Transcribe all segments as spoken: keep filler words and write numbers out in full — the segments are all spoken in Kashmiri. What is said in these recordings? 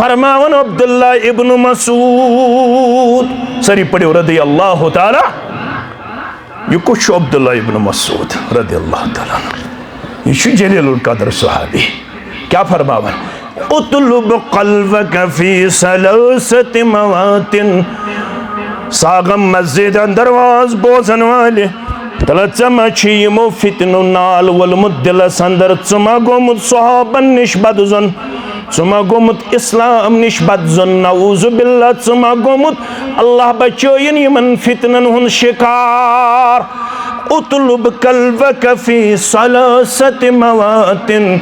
فرماوان عبداللہ ابن مسعود، سٲری پٔرِو رضی اللہ تعالیٰ۔ یہِ کُس چھُ عبداللہ ابن مسعود رضی اللہ تعالیٰ عنہ؟ یہِ چھُ جلیل القدر صحابی۔ کیٛاہ فرماوان؟ اطلب قلبك في ثلاثة مواطن۔ ساغم مسجد اندر واز بوزن والہِ، تلہ ژےٚ ما چھی یِمو فتنو نال وولمُت دلس اندر؟ ژٕ ما گوٚمُت صحابن نِش بدظن؟ ژٕ ما گوٚمُت اسلام نِش بدظن؟ نعوذ باللہ، ژٕ ما گوٚمُت، اللہ بچٲیِن، یِمن فتنن ہُنٛد شکار؟ اطلب قلبك في ثلاثة مواطن۔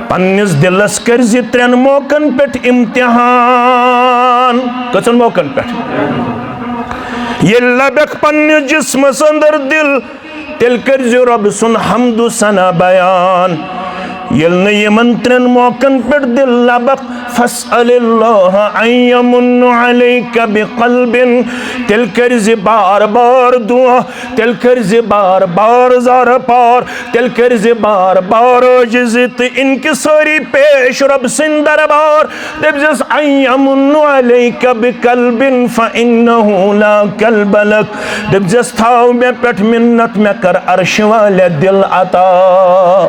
پننِس دلس کٔرزِ ترٛٮ۪ن موقعن پٮ۪ٹھ امتحان۔ کٔژن موقعن پٮ۪ٹھ؟ ییٚلہِ لبکھ پننِس جسمس اندر دل، تیٚلہِ کٔرزِ رۄب سُنٛد حمد و ثنا بیان۔ ییٚلہِ نہٕ یِمن ترٛٮ۪ن موقعن پٮ۪ٹھ دل لبکھ، فاسأل الله أن يمن عليك بقلب، تیٚلہِ کٔرزِ بار بار دعا، تیٚلہِ کٔرزِ بار بار زارٕ پار، تیٚلہِ کٔرزِ بار بار عٲجزی تہٕ انکسٲری پیش رۄب سٕنٛدِ دربار۔ دٔپزٮ۪س، أن يمن عليك بقلب فإنه لا قلب لك۔ دٔپزٮ۪س، تھاو مےٚ پٮ۪ٹھ مِنت، مےٚ کر عرشہِ والے دِل عطا۔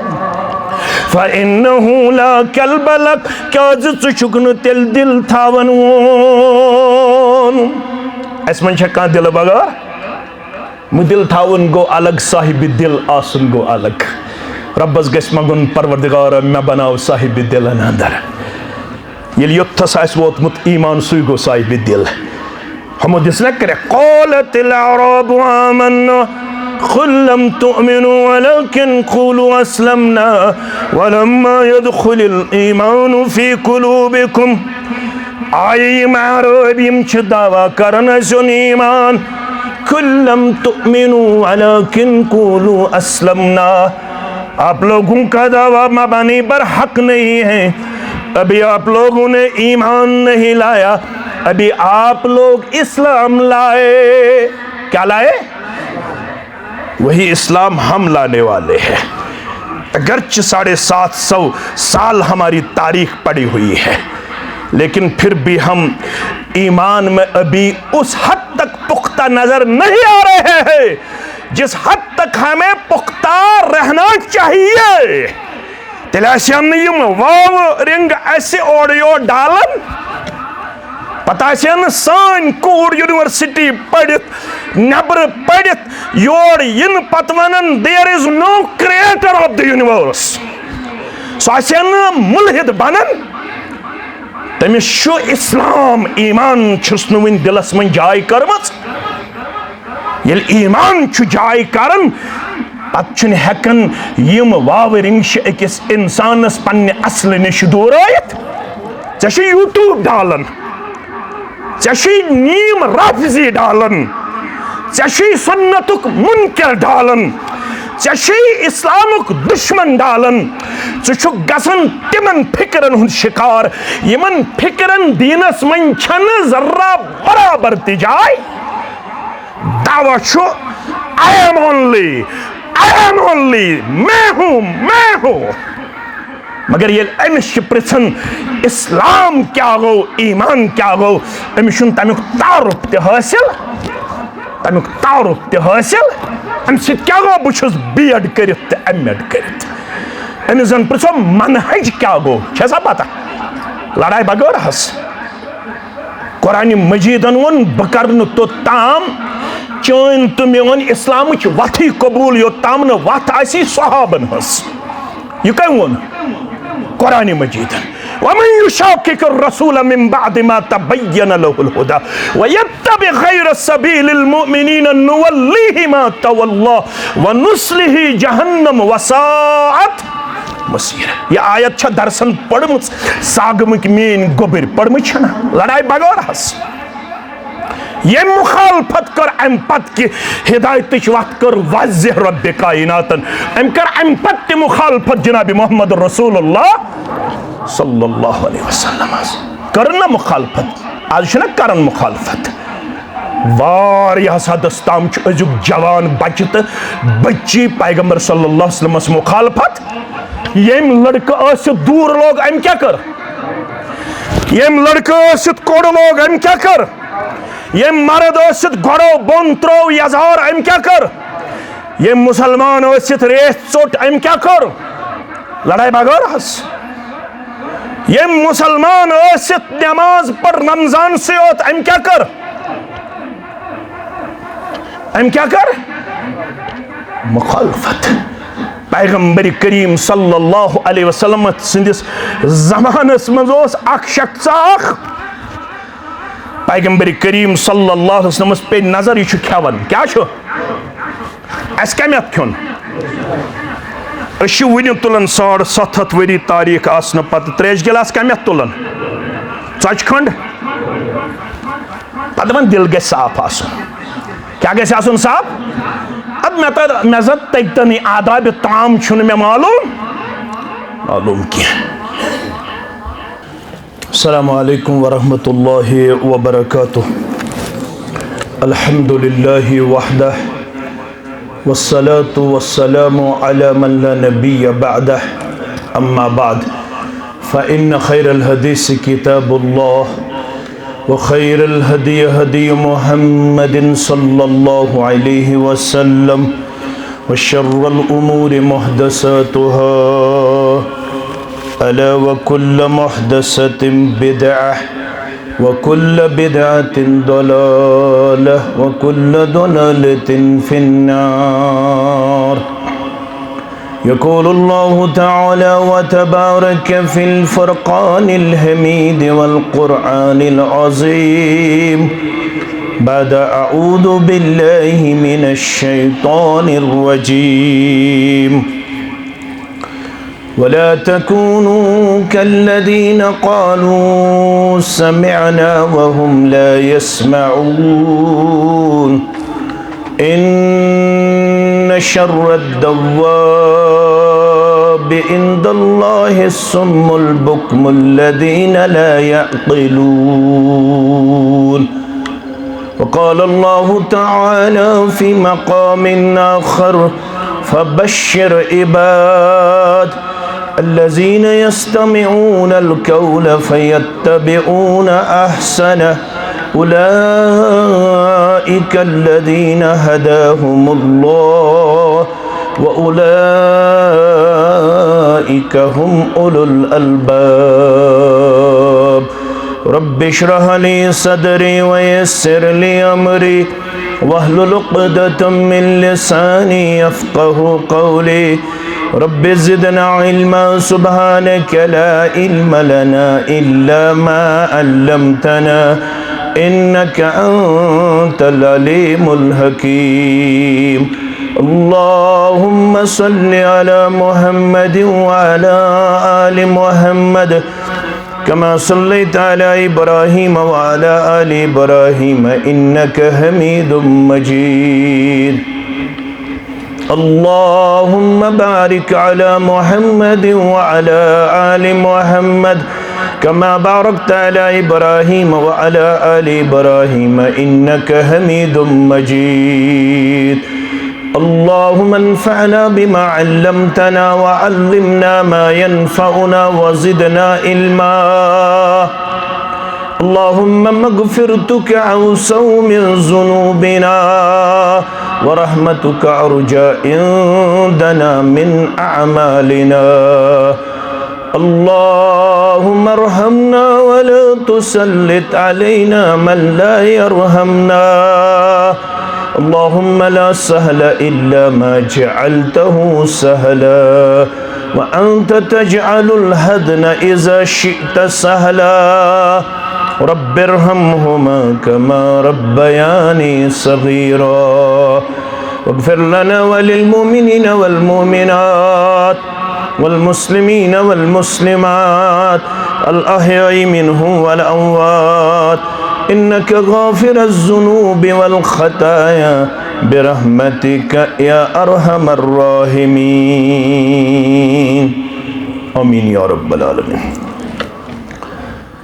فإنه لا قلب لك، کیٛازِ ژٕ چھُکھ نہٕ تیٚلہِ دِل تھاوَن وول؟ اَسہِ منٛز چھا کانٛہہ دِلہٕ بغٲر؟ دِل تھاوُن گوٚو الگ، صاحبِ دِل آسُن گوٚو الگ۔ رۄبَس گژھِ منٛگُن، پروردگارا، مےٚ بناو صاحبِ دِلَن اندر۔ ییٚلہِ یوٚتتھَس آسہِ ووتمُت ایمان، سُے گوٚو صاحبِ دِل۔ ہُمو دِژ نہ کرٛٮ۪کھ۔ قالت الأعراب آمنا قل لم تؤمنوا ولكن قولوا أسلمنا ولما يدخل الإيمان في قلوبكم۔ آیہِ یِم اعرٲبۍ، یِم چھِ دعویٰ کران، اَسہِ اوٚن ایمان۔ قل لم تؤمنوا ولكن قولوا أسلمنا۔ آپ لوگوں کا دعویٰ مبنی بر حق نہیں ہے۔ ابھی آپ لوگوں نے ایمان نہیں لایا، ابھی آپ لوگ اسلام لائے۔ کیا لائے؟ وہی اسلام ہم لانے والے ہیں۔ اگرچہ ساڑھے سات سو سال ہماری تاریخ پڑی ہوئی ہے، لیکن پھر بھی ہم ایمان میں ابھی اس حد تک پختہ نظر نہیں آ رہے ہیں جس حد تک ہمیں پختہ رہنا چاہیے۔ تیٚلہِ آسہِ ہن نہٕ یِم واوٕ رنٛگ اَسہِ اورٕ یور ڈالان، پتہٕ آسہِ ہن نہٕ سٲنۍ کوٗر یونیورسٹی پٔرِتھ، نٮ۪برٕ پٔرِتھ یور یِنہٕ پتہٕ ونان، "There is no creator of the universe"۔ سُہ آسہِ ہن نہٕ مُلحد بنان۔ تٔمِس چھُ اسلام، ایمان چھُس نہٕ وُنہِ دِلس منٛز جاے کٔرمٕژ۔ ییٚلہِ ایمان چھُ جاے کران، پتہٕ چھُنہٕ ہٮ۪کان یِم واوٕ رِنٛگشہِ أکِس انسانس پننہِ اصلہٕ نِش دوٗرٲیِتھ۔ ژےٚ چھُے YouTube ڈالان، ژےٚ چھُے نیم رافضی ڈالان، ژےٚ چھُے سنتُک منکر ڈالان، ژےٚ چھُے اسلامُک دشمن ڈالان۔ ژٕ چھُکھ گژھان تِمن فکرن ہُنٛد شکار، یِمن فکرن دینس منٛز چھنہٕ ذرہ برابر تہِ جاے۔ دعویٰ چھُ، "I am only، I am only، میں ہوں، میں ہوں۔" مگر ییٚلہِ أمِس چھِ پرژھان، "اسلام کیٛاہ گوٚو، ایمان کیٛاہ گوٚو؟" أمِس چھُنہٕ تمیُک تعارُف تہِ حٲصِل، تمیُک تعارُف تہِ حٲصِل۔ امہِ سۭتۍ کیٛاہ گوٚو، بہٕ چھُس B.Ed کٔرِتھ تہٕ M.Ed کٔرِتھ۔ أمِس زن پرژھو، منہج کیٛاہ گوٚو، چھےٚ سا پتہ؟ لڑایہِ بغٲر حظ۔ قرآن مجیدن ووٚن، "بہٕ کرٕ نہٕ توٚت تام چٲنۍ تہٕ میٲنۍ اسلامٕچ وتھٕے قبول، یوٚت تام نہٕ وتھ آسی صحابن ہٕنٛز۔" یہِ کٔمۍ ووٚن؟ قرآن مجیدن۔ "ومن يشاقق الرسول من بعد ما تبين له الهدى ويتبع غير سبيل المؤمنين نوله ما تولى ونصله جهنم وساءت مصيرا۔" یہِ آیت چھےٚ درسن پٔرمٕژ، ساگمٕکۍ میٲنۍ گوٚبٕرۍ، پٔرمٕژ چھےٚ نہ؟ لڑایہِ بغٲر حظ۔ ییٚمۍ مخالفت کٔر امہِ پتہٕ کہِ ہدایتٕچ وتھ کٔر واضح رب کائناتن، أمۍ کٔر امہِ پتہٕ تہِ مخالفت جناب محمد رسول اللہ صلی اللہ علیہ وسلم۔ کٔر نہ مخالفت؟ آز چھُنہ کران مخالفت۔ واریاہس حدس تام چھُ أزیُک جوان بچہِ تہٕ بچی پیغمبر صلی اللہ علیہ وسلمس مخالفت۔ ییٚمۍ لڑکہٕ ٲسِتھ دوٗر لوگ، أمۍ کیٛاہ کٔر؟ ییٚمۍ لڑکہٕ ٲسِتھ کوٚڑ لوگ، أمۍ کیٛاہ کٔر؟ ییٚمۍ مرد ٲسِتھ گۄڈو بۄن ترٛوو یزار، أمۍ کیٛاہ کٔر؟ ییٚمۍ مسلمان ٲسِتھ ریس ژوٚٹ، أمۍ کیٛاہ کٔر؟ لڑاے بغٲر حظ۔ ییٚمۍ مسلمان ٲسِتھ نماز پٔر رمضان سٕے یوت، أمۍ کیٛاہ کٔر؟ أمۍ کیٛاہ کٔر؟ مخالفت۔ پیغمبر کریم صلی اللہ علیہ وسلم سٕنٛدِس زمانس منٛز اوس اکھ شخص اکھ۔ پیغمبر کریم صلی اللہ علیہ وسلمس پے نظر، یہِ چھُ کھٮ۪وان۔ کیٛاہ چھُ؟ اَسہِ کَمہِ اَتھٕ کھیوٚن؟ أسۍ چھِ وٕنہِ تُلان ساڑ ستھ ہتھ ؤری تاریٖخ آسنہٕ پتہٕ ترٛیش گِلاس کَمہِ اَتھٕ تُلان؟ ژۄچہِ کھنٛڈ۔ پتہٕ دَپان دِل گژھِ صاف آسُن۔ کیٛاہ گژھِ آسُن صاف؟ اَدٕ مےٚ تَر، مےٚ زَن تَگہِ تَنٕے آدابِ طعام چھُنہٕ مےٚ معلوٗم، معلوٗم کینٛہہ۔ السلام عليكم ورحمة الله وبركاته. الحمد لله وحده، والصلاة والسلام على من لا نبي بعده. أما بعد، فإن خير الحديث كتاب الله، وخير الهدي هدي محمد صلى الله عليه وسلم، وشر الأمور محدثاتها، ألا وكل محدثة بدعة، وكل بدعة ضلالة، وكل ضلالة في النار. يقول الله تعالى وتبارك في الفرقان الحميد والقرآن العظيم بعد أعوذ بالله من الشيطان الرجيم. ولا تكونوا كالذين قالوا سمعنا وهم لا يسمعون. إن شر الدواب عند الله الصم البكم الذين لا يعقلون. وقال الله تعالى في مقام آخر: فبشر عباد الذين يستمعون القول فيتبعون أحسنه، أولئك الذين هداهم الله، وأولئك هم أولو الألباب. رب اشرح لي صدري ويسر لي أمري واحلل عقدة من لساني يفقه قولي. رب زدنا علما، سبحانك لا علم لنا إلا ما علمتنا، إنك أنت العليم الحكيم. اللهم صل على محمد وعلى آل محمد كما صليت على إبراهيم وعلى آل إبراهيم إنك حميد مجيد. اللهم بارك على محمد وعلى آل محمد كما باركت على إبراهيم وعلى آل إبراهيم إنك حميد مجيد. اللهم انفعنا بما علمتنا وعلمنا ما ينفعنا وزدنا علما. اللهم مغفرتك أوسع من ذنوبنا، ورحمتك أرجى عندنا من أعمالنا. اللهم ارحمنا ولا تسلط علينا من لا يرحمنا. اللهم لا سهل إلا ما جعلته سهلا، وأنت تجعل الحزن إذا شئت سهلا. رب ارحمهما كما ربياني صغيرا. واغفر لنا وللمؤمنين والمؤمنات والمسلمين والمسلمات الأحياء منهم والأموات، إنك غافر الذنوب والخطايا برحمتك يا أرحم الراحمين. آمين يا رب العالمين.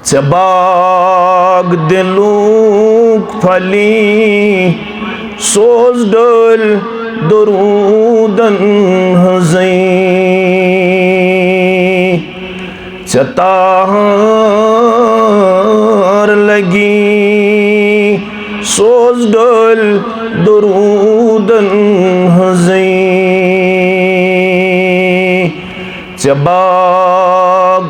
ژےٚ باغ دِلُک پھلی سوز ڈٲلۍ دروٗدن ہٕنٛزٕے۔ ژےٚ تاہن ڈٲلۍ دروٗدن ہٕنٛزٕے۔ ژےٚ باغ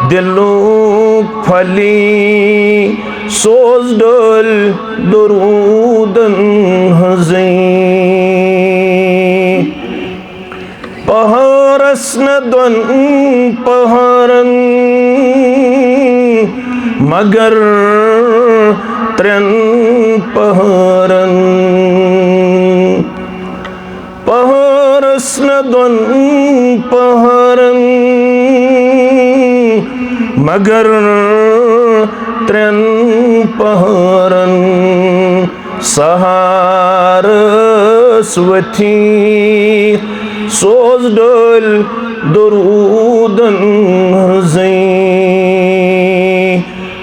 دِلُک پھۄلی، سوز ڈٲلۍ دروٗدن ہٕنٛزٕے۔ پہرس نہ دۄن پہرن، مگر ترٛٮ۪ن پہرن۔ پہرس نہ دۄن پہرن، مگر ترٛٮ۪ن پہرن۔ سحرس ؤتھی سوز ڈٲلۍ دروٗدن ہٕنٛزٕے۔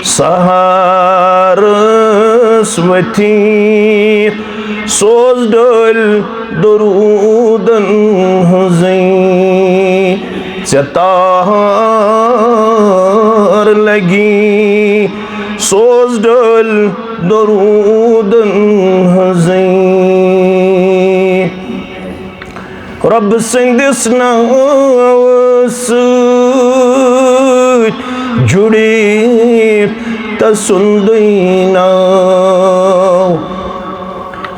سحرس ؤتھی سوز ڈٲلۍ دروٗدن ہٕنٛزٕے۔ ژےٚ تار لگی سوز ڈٲلۍ دروٗدن ہٕنٛزٕے۔ رۄب سٕنٛدِس ناوٕ سۭتۍ جُڑِتھ تسُنٛدُے ناو۔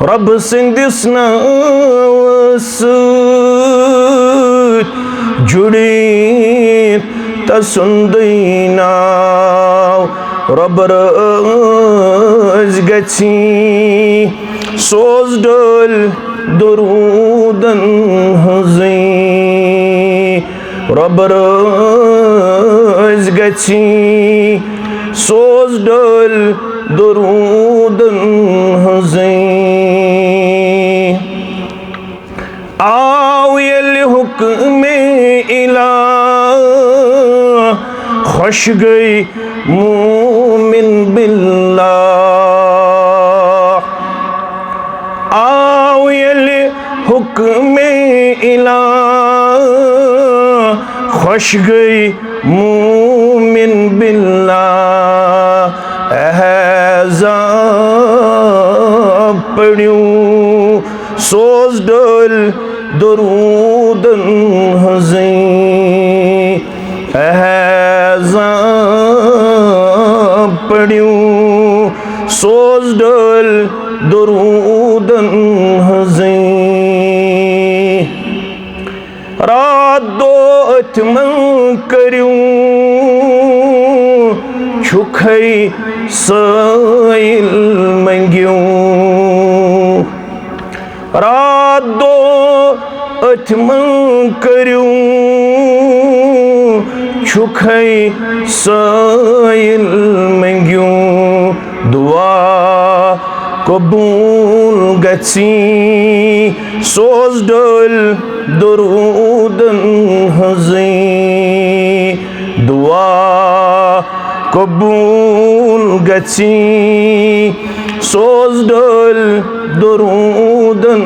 رۄب سٕنٛدِس ناوٕ سۭتۍ جُڑِتھ تسُنٛدُے ناو۔ رۄب رٲضۍ گژھی سوز ڈٲلۍ دروٗدن ہٕنٛزٕے۔ رۄب رٲضۍ گژھی سوز ڈٲلۍ دروٗدن ہٕنٛزٕے۔ آو ییٚلہِ حُکمِ الٰہ، خۄش گٔے مومن باللہ۔ آو ییٚلہِ حُکمِ الٰہ، خۄش گٔے مومن باللہ۔ احزاب پٔرِو سوز ڈٲلۍ دروٗدن ہٕنٛزٕے۔ احزاب پٔرِو سوز ڈٲلۍ دروٗدن ہٕنٛزٕے۔ راتھ دۄہ أتھۍ منٛز کٔرِو، چھُکھے سٲیِل مٔنٛگِو۔ راتھ دۄہ أتھۍ منٛز کٔرِو، چھُکھے سٲیِل مٔنٛگِو۔ دُعا قبوٗل گژھی سوز ڈٲلۍ دروٗدن ہٕنٛزٕے۔ دُعا قبوٗل گژھی سوز ڈٲلۍ دروٗدن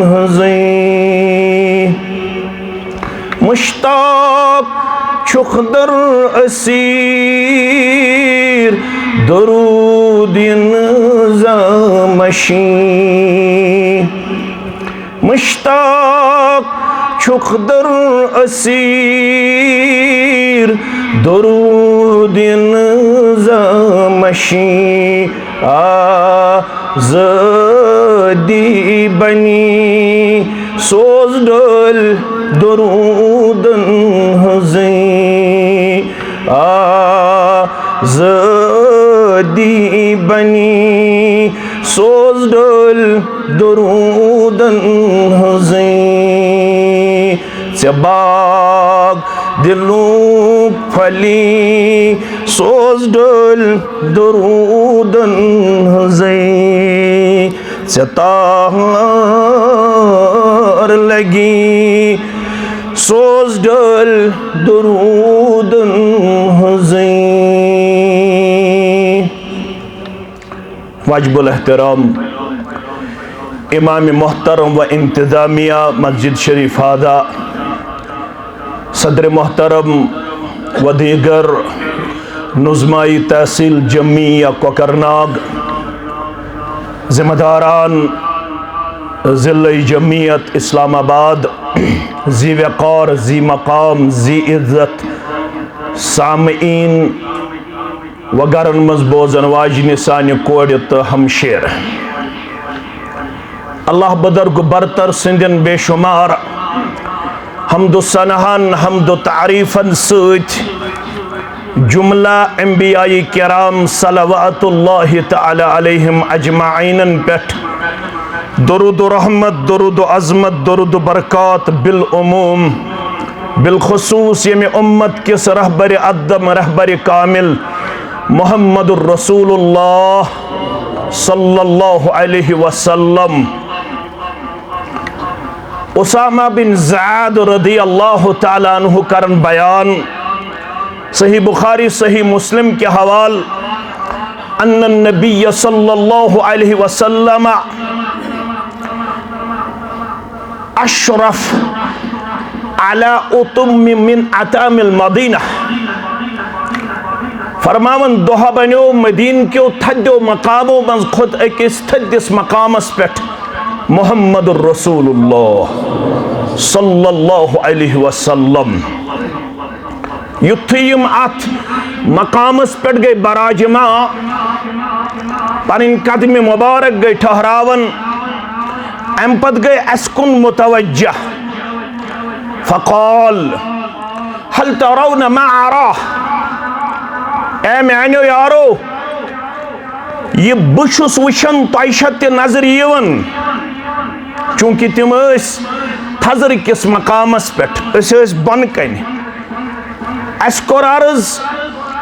ہٕنٛزٕے۔ مشتاق چھُکھ در اسیر دروٗد یِنہٕ زامشی۔ مشتاق چھُکھ در اسیر دروٗد یِنہٕ زامشی۔ آزٲدی بنی سوز ڈٲلۍ دروٗدن ہٕنٛزٕے۔ آزٲدی بنی سوز ڈٲلۍ دروٗدن ہٕنٛزٕے۔ ژےٚ باغ دِلُک پھۄلی سوز ڈٲلۍ دروٗدن ہٕنٛزٕے۔ ژےٚ تار لگی سوز ڈٲلۍ دروٗدن ہٕنٛزٕے۔ واجب الاحترام امام محترم و انتظامیہ مسجد شریف ہادہ، صدر محترم و دیگر نظمائی تحصیل جمعیہ کوکرناگ، ذمہ داران، ضلع جمعیت اسلام آباد، ذی وقار، ذی مقام، ذی عزت سامعین و گرن منٛز بوزن واجنہِ سانہِ کورِ تہٕ ہمشیر۔ اللہ بزرگ برتر سٕنٛدٮ۪ن بے شمار حمد و ثناہن، حمد و تعریفن سۭتۍ جملہ انبیاء کرام صلوات اللہ تعالی علیہم اجمعینن پٮ۪ٹھ درود و رحمت، درود و عظمت، درود و برکات بالعموم، بالخصوص ییٚمہِ امت کِس رہبر اعظم، رہبر کامل محمد الرسول اللہ صلی اللہ علیہ وسلم۔ اسامہ بن زید رضی اللہ تعالیٰ عنہ کرن بیان، صحیح بخاری، صحیح مسلم کے حوال، ان النبی صلی اللہ علیہ وسلم اشرف علی اتم من اتام المدینہ۔ فرماون، دۄہ بنیو مدینہ کیو تھدیو مقامو منٛز کھوٚت أکِس تھدِس مقامس پٮ۪ٹھ محمد الرسول اللہ صلی اللہ علیہ وسلم۔ یُتھُے یِم اتھ مقامس پٮ۪ٹھ گٔے براجما، پنٕنۍ قدمِ مبارک گٔے ٹھہراون، امہِ پتہٕ گٔے اسہِ کُن متوجہ۔ فقال، هل ترون ما ارى؟ اے میانیو یارو، یہِ بہٕ چھُس وٕچھان، تۄہہِ چھا تہِ نظرِ یِوان؟ چوٗنٛکہِ تِم ٲسۍ تھزرٕ کِس مقامس پٮ۪ٹھ، أسۍ ٲسۍ بۄنہٕ کنہِ۔ اسہِ کوٚر عرض،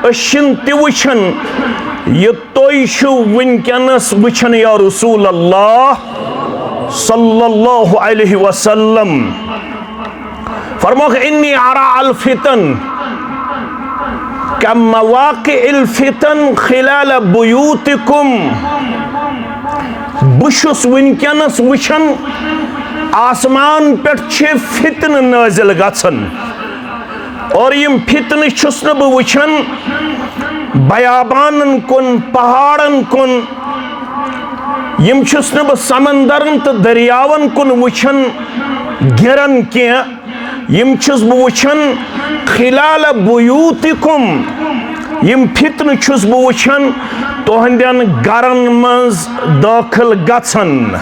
أسۍ چھِنہٕ تہِ وٕچھان، یہِ تُہۍ چھِو وٕنکیٚنس وٕچھان، یا رسول اللہ صلی اللہ علیہ وسلم۔ فرموکھ، انی ارى الفتن كمواقع الفتن خلال بيوتكم۔ بہٕ چھُس وٕنکیٚنس وٕچھان، آسمان پٮ۪ٹھ چھِ فتنہٕ نٲزِل گژھان، اور یِم فتنہٕ چھُس نہٕ بہٕ وٕچھان بیابانن کُن، پہاڑن کُن، یِم چھُس نہٕ بہٕ سمندرن تہٕ دٔریاون کُن وٕچھان گِران کینٛہہ، یِم چھُس بہٕ وٕچھان خلال بیوتکم، یِم فتنہٕ چھُس بہٕ وٕچھان تُہنٛدٮ۪ن گرن منٛز دٲخل گژھان۔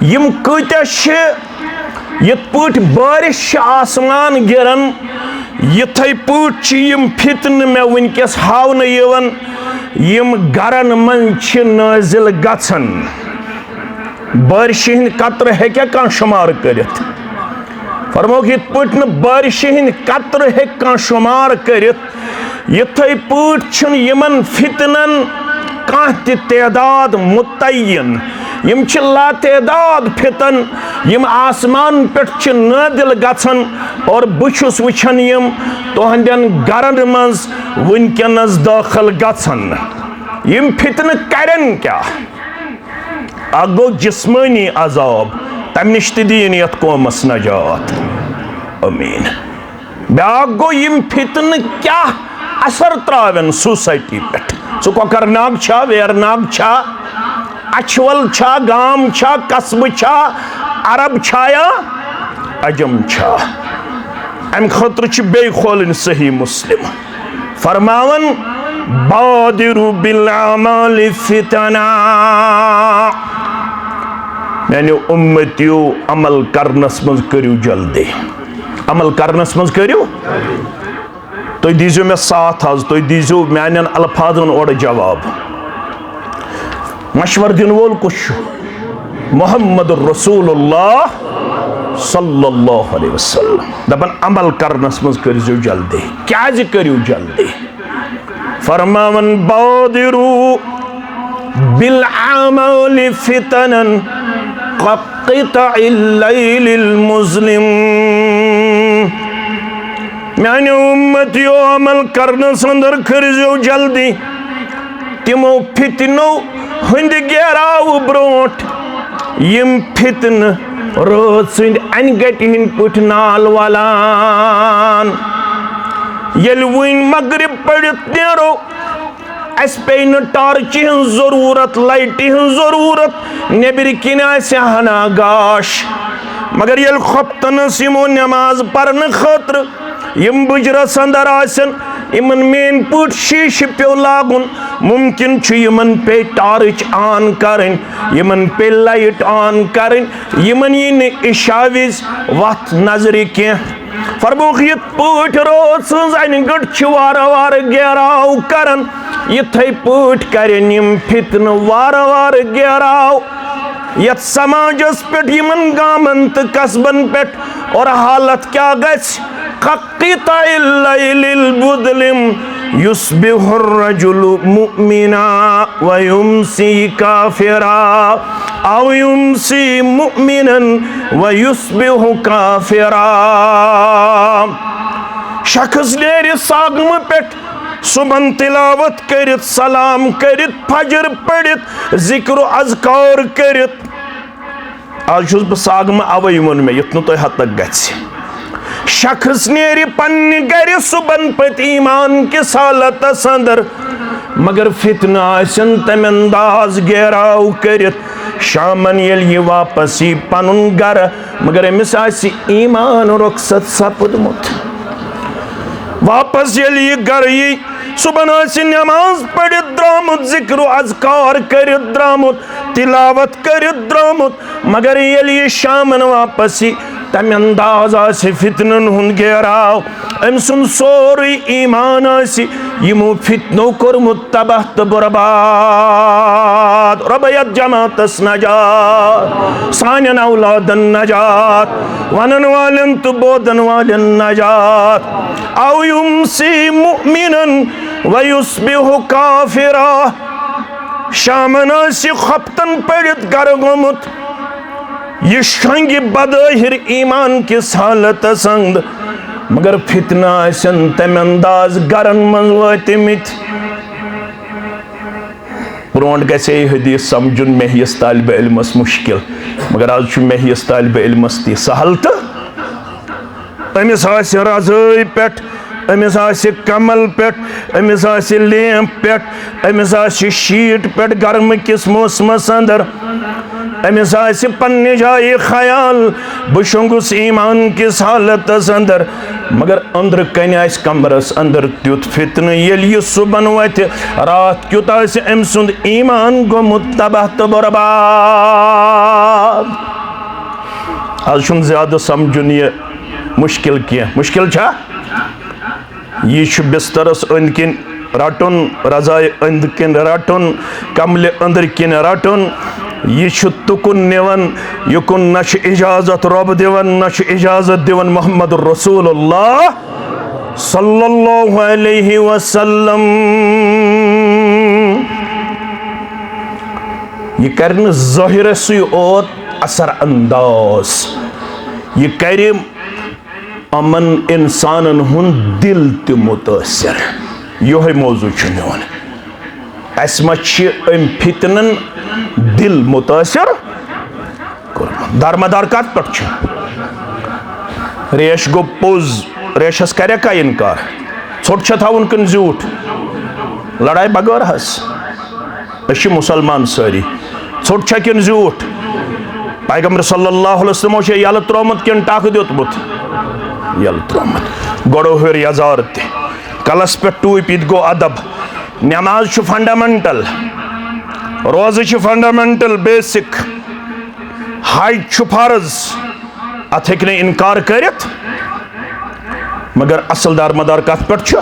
یِم کۭتیاہ چھِ، یِتھ پٲٹھۍ بارش چھِ آسمان گِران، یِتھے پٲٹھۍ چھِ یِم فتنہٕ مےٚ وٕنکیٚس ہاونہٕ یِوان، یِم گرن منٛز چھِ نٲزِل گژھان۔ بارشہِ ہٕنٛدۍ قطرٕ ہیٚکیٛاہ کانٛہہ شُمار کٔرِتھ؟ فرموکھ، یِتھ پٲٹھۍ نہٕ بارشہِ ہٕنٛدۍ قطرٕ ہیٚکہِ کانٛہہ شُمار کٔرِتھ، یِتھے پٲٹھۍ چھُنہٕ یِمن فتنن کانٛہہ تہِ تعداد متعین۔ یِم چھِ لاتعداد فتن، یِم آسمان پٮ۪ٹھ چھِ نٲزِل گژھان، اور بہٕ چھُس وٕچھان یِم تُہنٛدٮ۪ن گرن منٛز وٕنکیٚنس دٲخل گژھان۔ یِم فتنہٕ کرن کیٛاہ؟ اکھ گوٚو جسمٲنی عذاب، تمہِ نِش تہِ دِیِن یتھ قومس نجات۔ آمین۔ بیاکھ گوٚو، یِم فتنہٕ کیٛاہ اثر ترٛاون سوسایٹی پٮ۪ٹھ؟ ژٕ کۄکرناگ چھا، ویرناگ چھا، اچھول چھا، گام چھا، قصبہٕ چھا، عرب چھا یا عجم چھا؟ امہِ خٲطرٕ چھِ بیٚیہِ کھولٕنۍ صحیح مسلم۔ فرماوان، بادروا بالاعمال فتنا۔ میانیو امتیو، عمل کرنس منٛز کٔرِو جلدی۔ عمل کرنس منٛز کٔرِو۔ تُہۍ دیٖزیو مےٚ ساتھ حظ، تُہۍ دیٖزیو میانٮ۪ن الفاظن اورٕ جواب۔ مشورٕ دِنہٕ وول کُس چھُ؟ محمد رسول اللہ صلی اللہ علیہ وسلم۔ دپان، عمل کرنس منٛز کٔرزیو جلدی۔ کیازِ کٔرِو جلدی؟ فرماوان، بادروا بالاعمال فتنا كقطع الليل المظلم۔ میانیو امتیو، عمل کرنس اندر کٔرزیو جلدی۔ تِمو فتنو ہٕنٛدِ گیراوٕ برونٛٹھ، یِم فتنہٕ رٲژ ہٕنٛدۍ انہِ گٹہِ ہٕنٛدۍ پٲٹھۍ نال والان۔ ییٚلہِ وٕنۍ مغرب پٔرِتھ نیرو، اَسہِ پیٚیہِ نہٕ ٹارچہِ ہٕنٛز ضروٗرت، لایٹہِ ہٕنٛز ضروٗرت، نیٚبرِ کِنۍ آسہِ ہنا گاش۔ مگر ییٚلہِ خۄفتن ٲس یِمو نٮ۪ماز پرنہٕ خٲطرٕ یِم بُجرس اندر آسن، یِمن میٲنۍ پٲٹھۍ شیٖشہٕ پیوٚو لاگُن، مُمکِن چھُ یِمن پیٚیہِ ٹارٕچ آن کرٕنۍ، یِمن پیٚیہِ لایٹ آن کرٕنۍ، یِمن یی نہٕ عشاء وِزِ وتھ نظرِ کینٛہہ۔ فرمووُکھ، یِتھ پٲٹھۍ رٲژ ہٕنٛز انہِ گٔٹ چھِ وارٕ وارٕ گیراو کران، یِتھے پٲٹھۍ کرن یِم فتنہٕ وارٕ وارٕ گیراو یتھ سماجس پٮ۪ٹھ، یِمن گامن تہٕ قصبن پٮ۪ٹھ۔ اور حالت کیٛاہ گژھِ؟ كقطع الليل المظلم يصبح الرجل مؤمنا ويمسي كافرا أو يمسي مؤمنا ويصبح كافرا۔ شخص نیرِ ساگمہٕ پٮ۪ٹھ صُبحن تلاوت کٔرِتھ، سلام کٔرِتھ، فجر پٔرِتھ، ذکر و اذکار کٔرِتھ۔ آز چھُس بہٕ ساگمہٕ، اوے ووٚن مےٚ، یُتھ نہٕ تۄہہِ ہتک گژھِ۔ شخص نیرِ پننہِ گرِ صُبحن پٔتۍ ایمان کِس حالتس اندر، مگر فتنہٕ آسن تمہِ انداز گیراو کٔرِتھ۔ شامن ییٚلہِ یہِ واپس یی پنُن گرٕ، مگر أمِس آسہِ ایمان رخصت سپُدمُت۔ واپس ییٚلہِ یہِ گرٕ یی، صُبحن آسہِ نٮ۪ماز پٔرِتھ درٛامُت، ذِکر و اذکار کٔرِتھ درٛامُت، تِلاوت کٔرِتھ درٛامُت، مگر ییٚلہِ یہِ شامن واپس یی، تَمہِ انداز آسہِ فتنن ہُنٛد گیراو۔ أمۍ سُنٛد سورُے ایمان آسہِ یِمو فتنو کوٚرمُت تباہ تہٕ برباد۔ رۄبہ، یتھ جماعتس نجات، سانٮ۪ن اولادن نجات، ونن والٮ۪ن تہٕ بوزن والٮ۪ن نجات۔ او یمسی مؤمنا و یصبح کافرا۔ شامن آسہِ خۄفتن پٔرِتھ گرٕ گوٚمُت۔ یہِ شۄنگہِ بظٲہر ایمان کِس حالتس اند، مگر فتنہٕ آسن تمہِ انداز گرن منٛز وٲتمٕتۍ۔ برونٛٹھ گژھِ ہے یہِ حدیث سمجھُن مےٚ ہِوِس طالبہِ علمس مُشکل، مگر از چھُ مےٚ ہِوِس طالبہِ علمس تہِ سہل۔ تہٕ أمِس آسہِ رضٲے پٮ۪ٹھ، أمِس آسہِ کمل پٮ۪ٹھ، أمِس آسہِ لیمپ پٮ۪ٹھ، أمِس آسہِ شیٖٹ پٮ۪ٹھ گرمہٕ کِس موسمس اندر۔ أمِس آسہِ پننہِ جایہِ خیال، بہٕ شۄنٛگُس ایمان کِس حالتس اندر، مگر أنٛدرٕ کنہِ آسہِ کمرس اندر تیُتھ فتنہٕ، ییٚلہِ یہِ صُبحن وتھِ، راتھ کیُتھ آسہِ أمۍ سُنٛد ایمان گوٚمُت تباہ تہٕ برباد۔ از چھُنہٕ زیادٕ سمجھُن یہِ مُشکل کینٛہہ۔ مُشکل چھا؟ یہِ چھُ بسترس أنٛدۍ کِنۍ رٹُن، رضایہِ أنٛدۍ کِنۍ رٹُن، کملہِ أنٛدرۍ کِنۍ رٹُن۔ یہِ چھُ تُکُن نِوان، یُکُن نہ چھُ اجازت رۄب دِوان، نہ چھُ اجازت دِوان محمد رسول اللہ صلی اللہ علیہ وسلم۔ یہِ کرِ نہٕ ظٲہرسٕے اوت اثر انداز، یہِ کرِ یِمن انسانن ہُنٛد دل تہِ متٲثر۔ یِہوٚے موضوع چھُ میون۔ اسہِ ما چھِ أمۍ فتنن دل متٲثر کوٚرمُت؟ دارمدار کتھ پٮ۪ٹھ چھُ؟ ریش گوٚو پوٚز، ریشس کرِ کانٛہہ انکار؟ ژھوٚٹ چھا تھاوُن کِنہٕ زیوٗٹھ؟ لڑایہِ بغٲر حظ۔ أسۍ چھِ مُسلمان سٲری۔ ژھوٚٹ چھا کِنہٕ زیوٗٹھ؟ پیغمبر صلی اللہ علیہ وسلمو چھا یَلہٕ ترٛوومُت کِنہٕ ٹَکھ دیُتمُت؟ یَلہٕ ترٛوومُت۔ گۄڈٕ ہیوٚر یَزار تہِ۔ کَلَس پٮ۪ٹھ ٹوٗپۍ، یہِ تہِ گوٚو اَدب۔ نٮ۪ماز چھُ فنڈامنٹل، روزٕ چھِ فنڈامنٹل، بیسک۔ حج چھُ فرض، اَتھ ہیٚکہِ نہٕ اِنکار کٔرِتھ۔ مگر اَصٕل دارمدار کَتھ پٮ۪ٹھ چھُ؟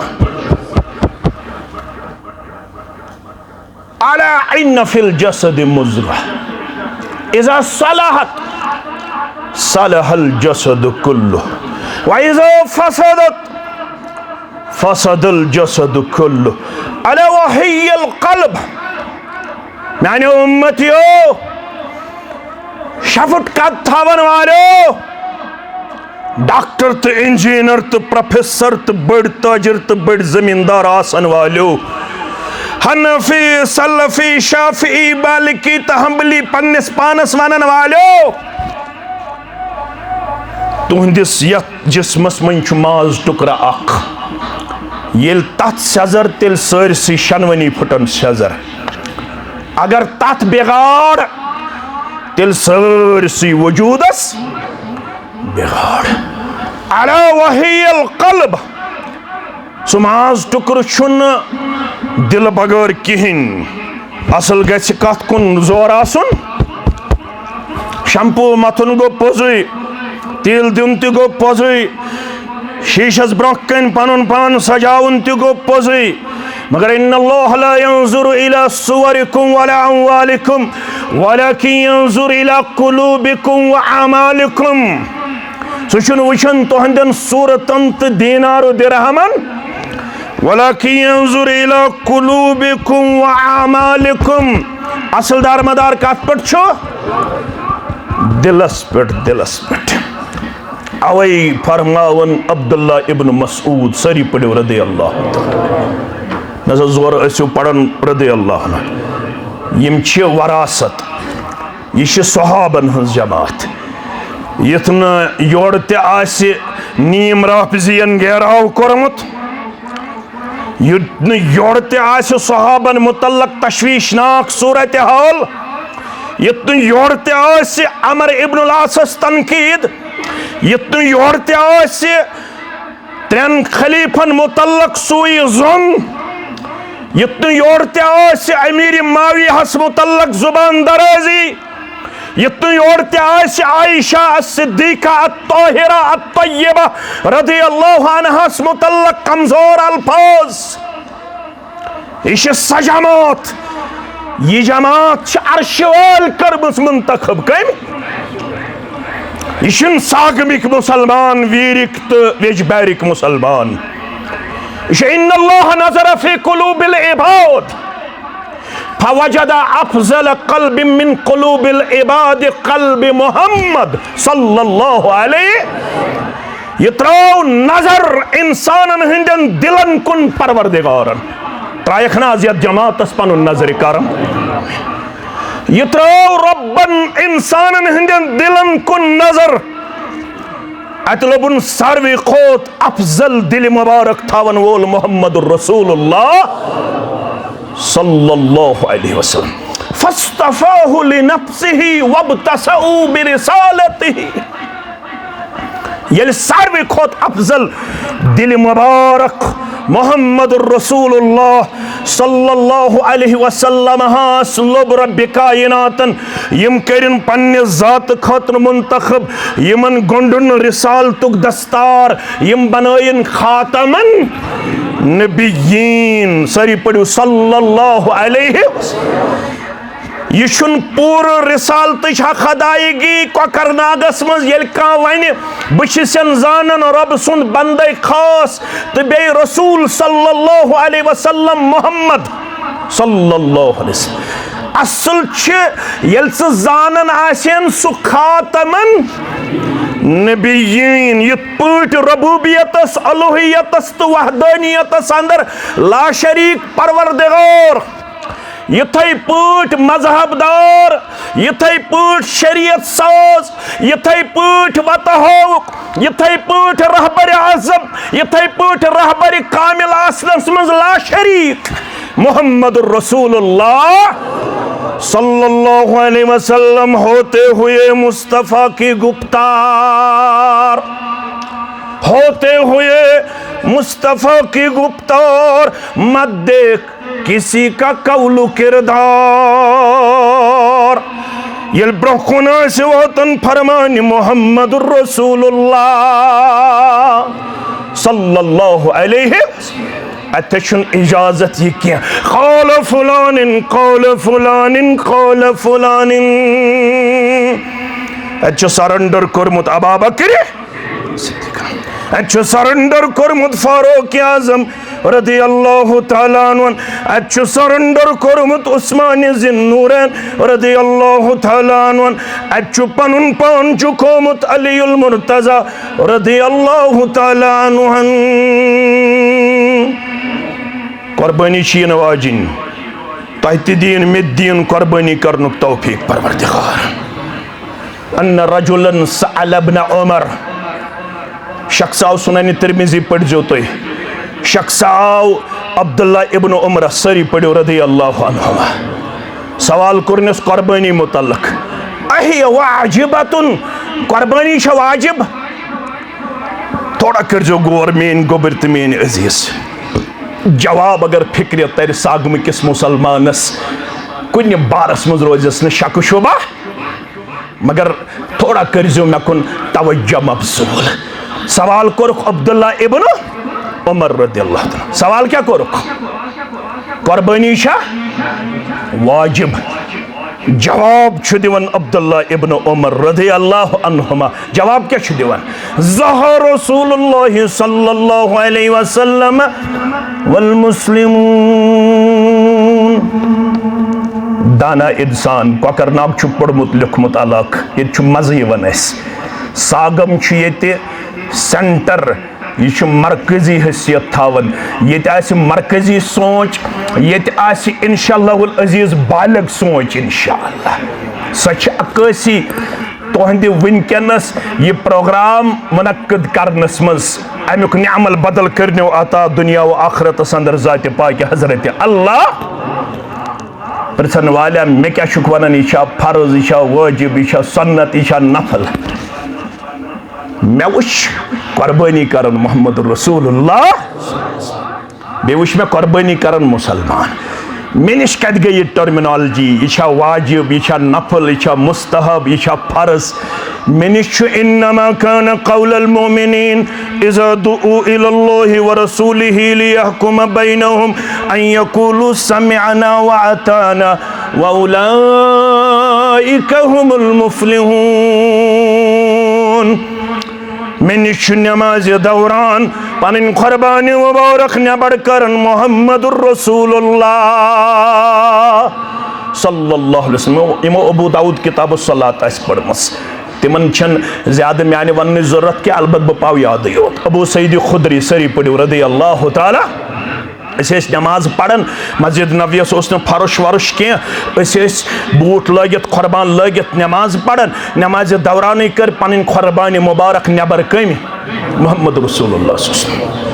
الا ان فی الجسد مضغہ، اذا صلحت صلح الجسد کلہ، و اذا فسدت فسد الجسد کلہ، الا وہی القلب۔ میانیو امتیو، شفٹ قد تھاون والو، ڈاکٹر تہٕ انجینئر تہٕ پروفیسر تہٕ بٔڑۍ تاجر تہٕ بٔڑۍ زمیٖندار آسن والیو، حنفی، سلفی، شافعی، مالکی تہٕ حنبلی پننِس پانس ونن والیو، تُہنٛدِس یتھ جسمس منٛز چھُ ماز ٹُکرٕ اکھ، ییٚلہِ تَتھ سٮ۪زر، تیٚلہِ سٲرسٕے شٮ۪نوٕنی پھٕٹن سٮ۪زر۔ اگر تَتھ بِگاڑ، تیٚلہِ سٲرسٕے وجوٗدس بِگاڑ۔ الا وہی القلب۔ سُہ ماز ٹُکرٕ چھُنہٕ دِلہٕ بغٲر کِہیٖنۍ۔ اصل گژھِ کتھ کُن زور آسُن۔ شمپو متھُن گوٚو پوٚزُے، تیٖل دیُن تہِ گوٚو پوٚزُے، شیٖشس برٛونٛہہ کنہِ پنُن پان سجاوُن تہِ گوٚو پوٚزُے۔ مگر ان اللہ لا ينظر الى صوركم ولا اموالكم ولكن ينظر الى قلوبكم واعمالكم۔ سُہ چھُنہٕ وٕچھان تُہنٛدٮ۪ن صوٗرتن تہٕ دینار و درہمن، ولكن ينظر الى قلوبكم واعمالكم۔ اصل دارمدار کتھ پٮ۪ٹھ چھُ؟ دلس پٮ۪ٹھ، دلس پٮ۪ٹھ۔ اوے فرماون عبداللہ ابن مسعود، سٲری پٔرِو رضی اللہ تعالیٰ۔ نہ سا زورٕ ٲسِو پران رضی اللہ عنہ۔ یِم چھِ وراثت، یہِ چھِ صحابن ہٕنٛز جماعت۔ یُتھ نہٕ یورٕ تہِ آسہِ نیم رافضین گیراو کوٚرمُت، یُتھ نہٕ یورٕ تہِ آسہِ صحابن متعلق تشویشناک صورتحال، یُتھ نہٕ یورٕ تہِ آسہِ عمر ابن العاصس تنقید، یُتھ نہٕ یورٕ تہِ آسہِ ترٛٮ۪ن خلیفن متعلق سوء ظن، یُتھ نہٕ یورٕ تہِ آسہِ امیر معاویہس متعلق زبان درازی، یُتھ نہٕ یورٕ تہِ آسہِ عائشہ الصدیقہ الطاہرہ الطیبہ رضی اللہ عنہس متعلق کمزور الفاظ۔ یہِ چھِ سۄ جماعت، یہِ جماعت چھِ عرشہِ وٲلۍ کٔرمٕژ منتخب۔ کٔمۍ؟ یہِ چھِنہٕ ساگمٕکۍ مُسلمان، ویٖرِکۍ تہٕ ویجبارِکۍ مُسلمان۔ یہِ چھِ ان اللہ نظر فی قلوب العباد فوجد افضل قلب من قلوب العباد قلب محمد صلی اللہ علیہ۔ یہِ ترٲو نظر انسانن ہٕنٛدٮ۪ن دلن کُن پروردگارن۔ ترایکھ نہ از یتھ جماعتس پنُن نظرِ کرم؟ یہِ ترٲو رۄبن انسانن ہٕنٛدٮ۪ن دلن کُن نظر۔ اتہِ لوٚبُن ساروی کھۄتہٕ افضل دلِ مبارک تھاون وول محمد رسول اللہ صلی اللہ علیہ وسلم۔ فاصطفاه لنفسه وابتسأوا برسالته۔ ییٚلہِ ساروی کھۄتہٕ افضل دلِ مبارک محمد رسول اللہ صلی اللہ علیہ وسلم ہس لوٚب رب کائناتن، یِم کٔرِن پننہِ ذاتہٕ خٲطرٕ منتخب، یِمن گۄنڈُن رسالتُک دستار، یِم بنٲیِن خاتمن نبیین۔ سٲری پٔرِو صلی اللہ علیہ وسلم۔ یہِ چھُنہٕ پوٗرٕ رسالتٕچ حق ادائیگی کۄکرناگس منٛز ییٚلہِ کانٛہہ ونہِ، بہٕ چھُسن زانان رۄب سُنٛد بندے خاص تہٕ بیٚیہِ رسول صلی اللہ علیہ وسلم محمد صلی اللہ علیہ وسلم۔ اصل چھِ ییٚلہِ ژٕ زانان آسن سُہ خاتمن نبیین، یِتھ پٲٹھۍ ربوبیتس، الوہیتس تہٕ وحدانیتس اندر لاشریک پروردگار، یِتھے پٲٹھۍ مذہب دار، یِتھے پٲٹھۍ شریعت ساز، یِتھے پٲٹھۍ وتہٕ ہاوُک، یِتھے پٲٹھۍ رہبر اعظم، یِتھے پٲٹھۍ رہبر کامل آسنس منٛز لاشریک محمد رسول اللہ صلی اللہ علیہ وسلم ہوتے ہوئے مصطفیٰ کی گفتار، ہوتے ہوئے مصطفیٰ کی گفتار، مت دیکھ کسی کا قول و کردار۔ ییٚلہِ برٛونٛہہ کُن آسہِ واتان فرمان محمد رسول اللہ صلی اللہ علیہ وسلم، اتہِ چھُنہٕ اجازت یہِ کینٛہہ، قال فلان، قال فلان، قال فلان۔ اتہِ چھُ سرنڈر کوٚرمُت ابابکرِ صدیق۔ اتہِ چھُ سرنڈر کوٚرمُت فاروق اعظم رضی اللہ تعالیٰ عنہ۔ اتہِ چھُ سرنڈر کوٚرمُت عثمان ذی النورین رضی اللہ تعالیٰ عنہ۔ اتہِ چھُ پنُن پان جُکومُت علی المرتضی رضی اللہ تعالیٰ عنہ۔ قربٲنی چھِ یِنہٕ واجِنۍ۔ تۄہہِ تہِ دِیِن، مےٚ تہِ دِیِن قربٲنی کرنُک توفیق پروردگار۔ ان رجلا سأل ابن عمر، شخص آو، سنن ترمذی پٔرۍزیو تُہۍ، شخص آو عبداللہ ابن عمرس، سٲری پٔرِو رضی اللہ عنہما۔ سوال کوٚرنس قربٲنی متعلق، اہی واجبتن، قربٲنی چھا واجب؟ تھوڑا کٔرزیو غور میٲنۍ گوٚبٕرۍ تہٕ میٲنۍ عزیز۔ جواب اگر فکرِ ترِ ساگمہٕ کِس مسلمانس کُنہِ بارس منٛز روزٮ۪س نہٕ شک و شبہ، مگر تھوڑا کٔرزیو مےٚ کُن توجہ مبذول۔ سوال کوٚرُکھ عبداللہ ابن عمر رضی اللہ تعالیٰ۔ سوال کیٛاہ کوٚرُکھ؟ قربٲنی چھا واجب؟ جواب چھُ دِوان عبداللہ ابن عمر رضی اللہ عنہما۔ جواب کیٛاہ چھُ دِوان؟ ضحى رسول الله صلى الله عليه وسلم والمسلمون۔ دانا انسان، کۄکرناگ چھُ پوٚرمُت لیوٚکھمُت علاقہٕ، ییٚتہِ چھُ مزٕ یِوان اَسہِ۔ ساگم چھُ ییٚتہِ سینٹر، یہِ چھُ مرکزی حیثیت تھاوان۔ ییٚتہِ آسہِ مرکزی سونچ، ییٚتہِ آسہِ انشاء اللہ العزیز بالغ سونچ انشاء اللہ۔ سۄ چھِ عکٲسی تُہنٛدِ وٕنکیٚنس یہِ پروگرام منعقد کرنس منٛز۔ امیُک نعم البدل کٔرنیو عطا دنیا و آخرتس اندر ذاتِ پاکِ حضرت اللہ۔ پرژھن والیا، مےٚ کیٛاہ چھُکھ ونان؟ یہِ چھا فرض، یہِ چھا وٲجب، یہِ چھا سنت، یہِ چھا نفل؟ مےٚ وٕچھ قربٲنی کران محمد رسول اللہ۔ بیٚیہِ وٕچھ مےٚ قۄربٲنی کران مُسلمان۔ مےٚ نِش کتہِ گٔے یہِ ٹرمینالجی؟ یہِ چھا واجب، یہِ چھا نفل، یہِ چھا مستحب، یہِ چھا فرض؟ مےٚ نِش چھُ انما كان قول المؤمنين اذا دعوا الى الله ورسوله ليحكم بينهم ان يقولوا سمعنا واطعنا واولئك هم المفلحون۔ مےٚ نِش چھُ نمازِ دوران پنٕنۍ قۄربانہِ مبارک نٮ۪بر کران محمد رسول اللہ صلی اللہ علیہ وسلم۔ یِمو ابو داؤد کتاب الصلاۃ آسہِ پٔرمٕژ، تِمن چھَنہٕ زیادٕ میانہِ وننٕچ ضروٗرت کینٛہہ، البتہ بہٕ پاو یادٕے یوت۔ ابو سعید خدری، سٲری پٔرِو رضی اللہ تعالیٰ۔ أسۍ ٲسۍ نماز پران، مسجد نبویس اوس نہٕ فرش ورش کینٛہہ، أسۍ ٲسۍ بوٗٹ لٲگِتھ، قۄربان لٲگِتھ نماز پران۔ نمازِ دورانٕے کٔر پنٕنۍ قۄربانہِ مبارک نٮ۪بر کٔمۍ؟ محمد رسول اللہ صلی اللہ علیہ وسلم۔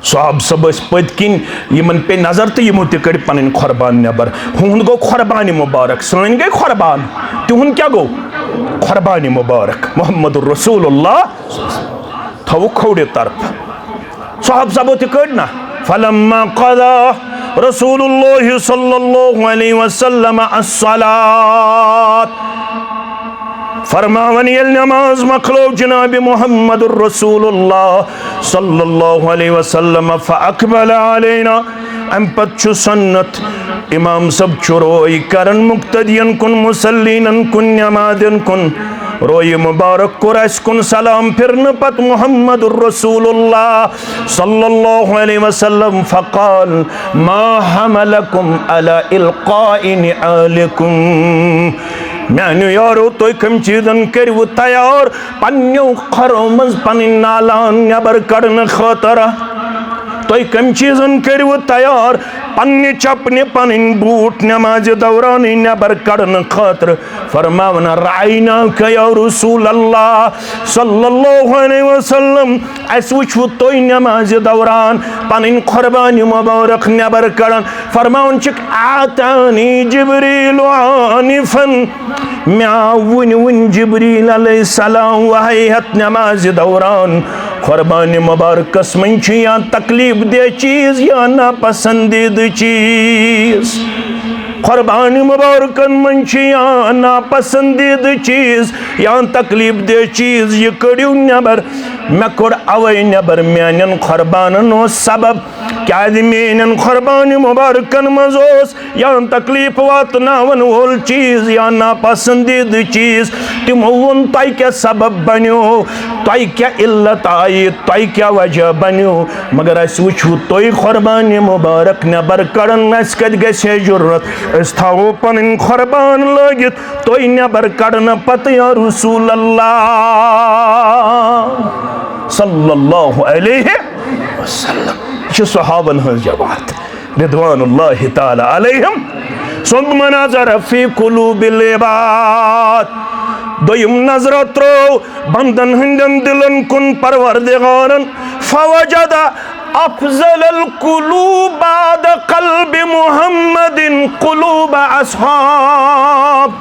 صحابہٕ صٲب ٲسۍ پٔتۍ کِنۍ، یِمن پیٚیہِ نظر تہٕ یِمو تہِ کٔڑۍ پنٕنۍ قۄربان نٮ۪بر۔ ہُہُنٛد گوٚو قۄربانہِ مبارک، سٲنۍ گٔے قۄربان، تِہُنٛد کیٛاہ گوٚو؟ قۄربانہِ مبارک۔ محمد رسول اللہ تھاوو کھوڑِ طرفہٕ۔ صحابہٕ صٲبو تہِ کٔڑ نا۔ فلما قضى رسول الله صلى الله عليه وسلم الصلاة۔ فرماوان ییٚلہِ نماز مۄکلٲو جناب محمد رسول اللہ صلی اللہ علیہ وسلم، فاقبل علينا، امہِ پتہٕ چھُ سنت امام صٲب چھُ روے کران مقتدین کُن، مصلینن کُن، نمازین کُن۔ روے مبارک کوٚر اسہِ کُن سلام پھرنہٕ پتہٕ محمد رسول اللہ صلی اللہ علیہ وسلم، فقال، ما حملكم على إلقاء نعالكم؟ میانیو یارو، تُہۍ کم چیزن کٔرِو تیار پننیو کھۄرو منٛز پنٕنۍ نالان نٮ۪بر کڑنہٕ خٲطرٕ؟ تُہۍ کم چیزن کٔرِو تیار پننہِ چپنہِ، پنٕنۍ بوٗٹ نمازِ دورانٕے نٮ۪بر کڑنہٕ خٲطرٕ؟ فرماوان، رأيناك يا رسول الله صلى الله عليه وسلم، اسہِ وُچھوٕ تُہۍ نمازِ دوران پنٕنۍ قۄربانہِ مبارک نٮ۪بر کڑان۔ فرماوان چھِکھ، آتانی جبریل آنفا، مےٚ آو وُنہِ وُنہِ جبریل علیہ السلام وحی ہٮ۪تھ نمازِ دوران۔ قۄربانہِ مبارکس منٛز چھُ یا تکلیف دہ چیز یا ناپسندیدٕ چیز۔ قۄربانہِ مبارکن منٛز چھِ یا ناپسندیدٕ چیز یا تکلیف دہ چیز، یہِ کٔڑِو نٮ۪بر۔ مےٚ کوٚڑ اوے نٮ۪بر، میانٮ۪ن قۄربانن اوس سبب، کیازِ میانٮ۪ن قۄربانہِ مبارکن منٛز اوس یا تکلیف واتناون وول چیز یا ناپسندیدٕ چیز۔ تِمو ووٚن، تۄہہِ کیٛاہ سبب بنیو؟ تۄہہِ کیٛاہ علت آیہِ؟ تۄہہِ کیٛاہ وجہ بنیو؟ مگر اسہِ وُچھوٕ تُہۍ قۄربانہِ مبارک نٮ۪بر کڑان، اسہِ کتہِ گژھِ ہے جرت؟ أسۍ تھاوو پنٕنۍ قۄربان لٲگِتھ تُہۍ نٮ۪بر کڑنہٕ پتہٕ، یا رسول اللہ صلی اللہ علیہ وسلم۔ یہِ چھِ صحابن ہٕنٛز جماعت، رضوان اللہ تعالیٰ علیہم۔ ثم نظر في قلوب العباد۔ دوٚیِم نظرہ ترٲو بندن ہٕنٛدٮ۪ن دِلن کُن پروردگارن، فوجد افضل القلوب بعد قلب محمد قلوب اصحاب۔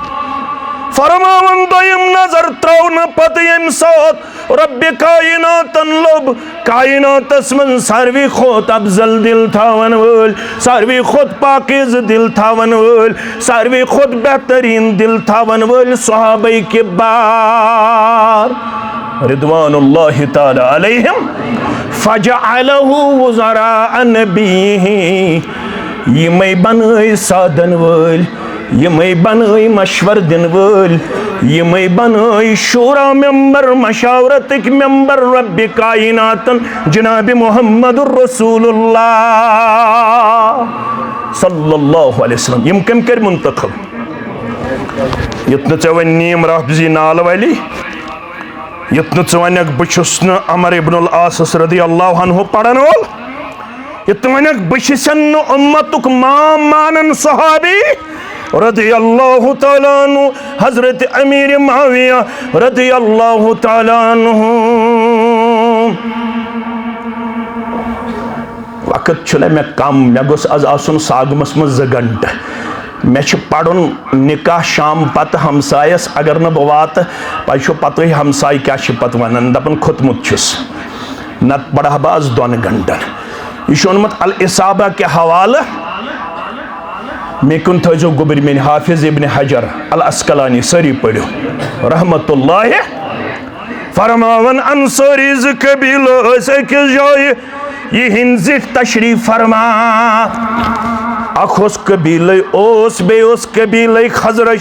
فرماوان دوٚیِم نظر ترٛاونہٕ پتہٕ ییٚمہِ ساتہٕ رۄبِ کائناتن لوٚب، کائناتس منٛز ساروی کھۄتہٕ افضل دِل تھاون وٲلۍ، ساروی کھۄتہٕ پاکیزٕ دِل تھاون وٲلۍ، ساروی کھۄتہٕ بہتریٖن دِل تھاون وٲلۍ صحابہ کبار رضوان اللہ تعالی علیہم، فجعلہ وزراء نبیہ، یِمے بنٲے سادن وٲلۍ، یِمے بنٲے مشور دِنہٕ وٲلۍ، یِمے بنٲے شورا ممبر، مشاورتٕکۍ ممبر رۄبِ کائناتن جناب محمد رسول اللہ صلی اللہ علیہ وسلم۔ یِم کٔمۍ کٔرۍ منتخب؟ یُتھ نہٕ ژےٚ وۄنۍ نیم رافضی نالہٕ والی، یُتھ نہٕ ژٕ ونکھ بہٕ چھُس نہٕ عمر ابن العاصس رضی اللہ عنہ پرن وول، یُتھ نہٕ ونکھ بہٕ چھُسن نہٕ امتُک مام مانن صحابی رضی اللہ تعالیٰ عنہ، حضرت امیر معاویہ رضی اللہ تعالیٰ عنہ۔ وقت چھُنہ مےٚ کم، مےٚ گوٚژھ از آسُن ساگمس منٛز زٕ گنٹہٕ۔ مےٚ چھُ پرُن نکاح شام پتہٕ ہمسایس، اگر نہٕ بہٕ واتہٕ، تۄہہِ چھو پتہٕے ہمسایہِ کیٛاہ چھِ پتہٕ ونان، دپان کھوٚتمُت چھُس، نتہٕ پرٕ ہا بہٕ از دۄن گنٹن۔ یہِ چھُ اوٚنمُت الاصابہ کہِ حوالہٕ، مےٚ کُن تھٲیزیو گوٚبرۍ میٛٲنۍ حافظ ابن حجر العسقلانی، سٲری پٔرِو رحمت اللہ۔ فرماوان انصٲری زٕ قبیلہٕ ٲسۍ أکِس جایہِ، یِہِنٛدۍ زِٹھۍ تشریٖف فرما۔ اکھ اوس قبیلے اوس، بیٚیہِ اوس قبیلے خزرج۔